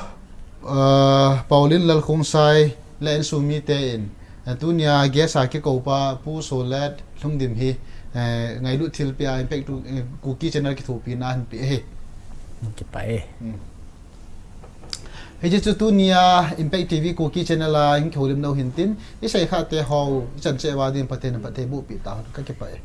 ah, Paulin Lalkhongsai le insung mite in, eh, tunia guest a kikou pa Pu Solet Lhungdim hi, eh, ngailut thilpeh a Impact to, eh, Kuki channel kithopina ahin pe ahi. Kipa e. Hmm. Hiche chu tunia Impact T V Kuki channel a hung kihoulimna u hintin, isei khate ho ichan cheh uva din Pathen in phattheiboh peh tahen, kakipah e.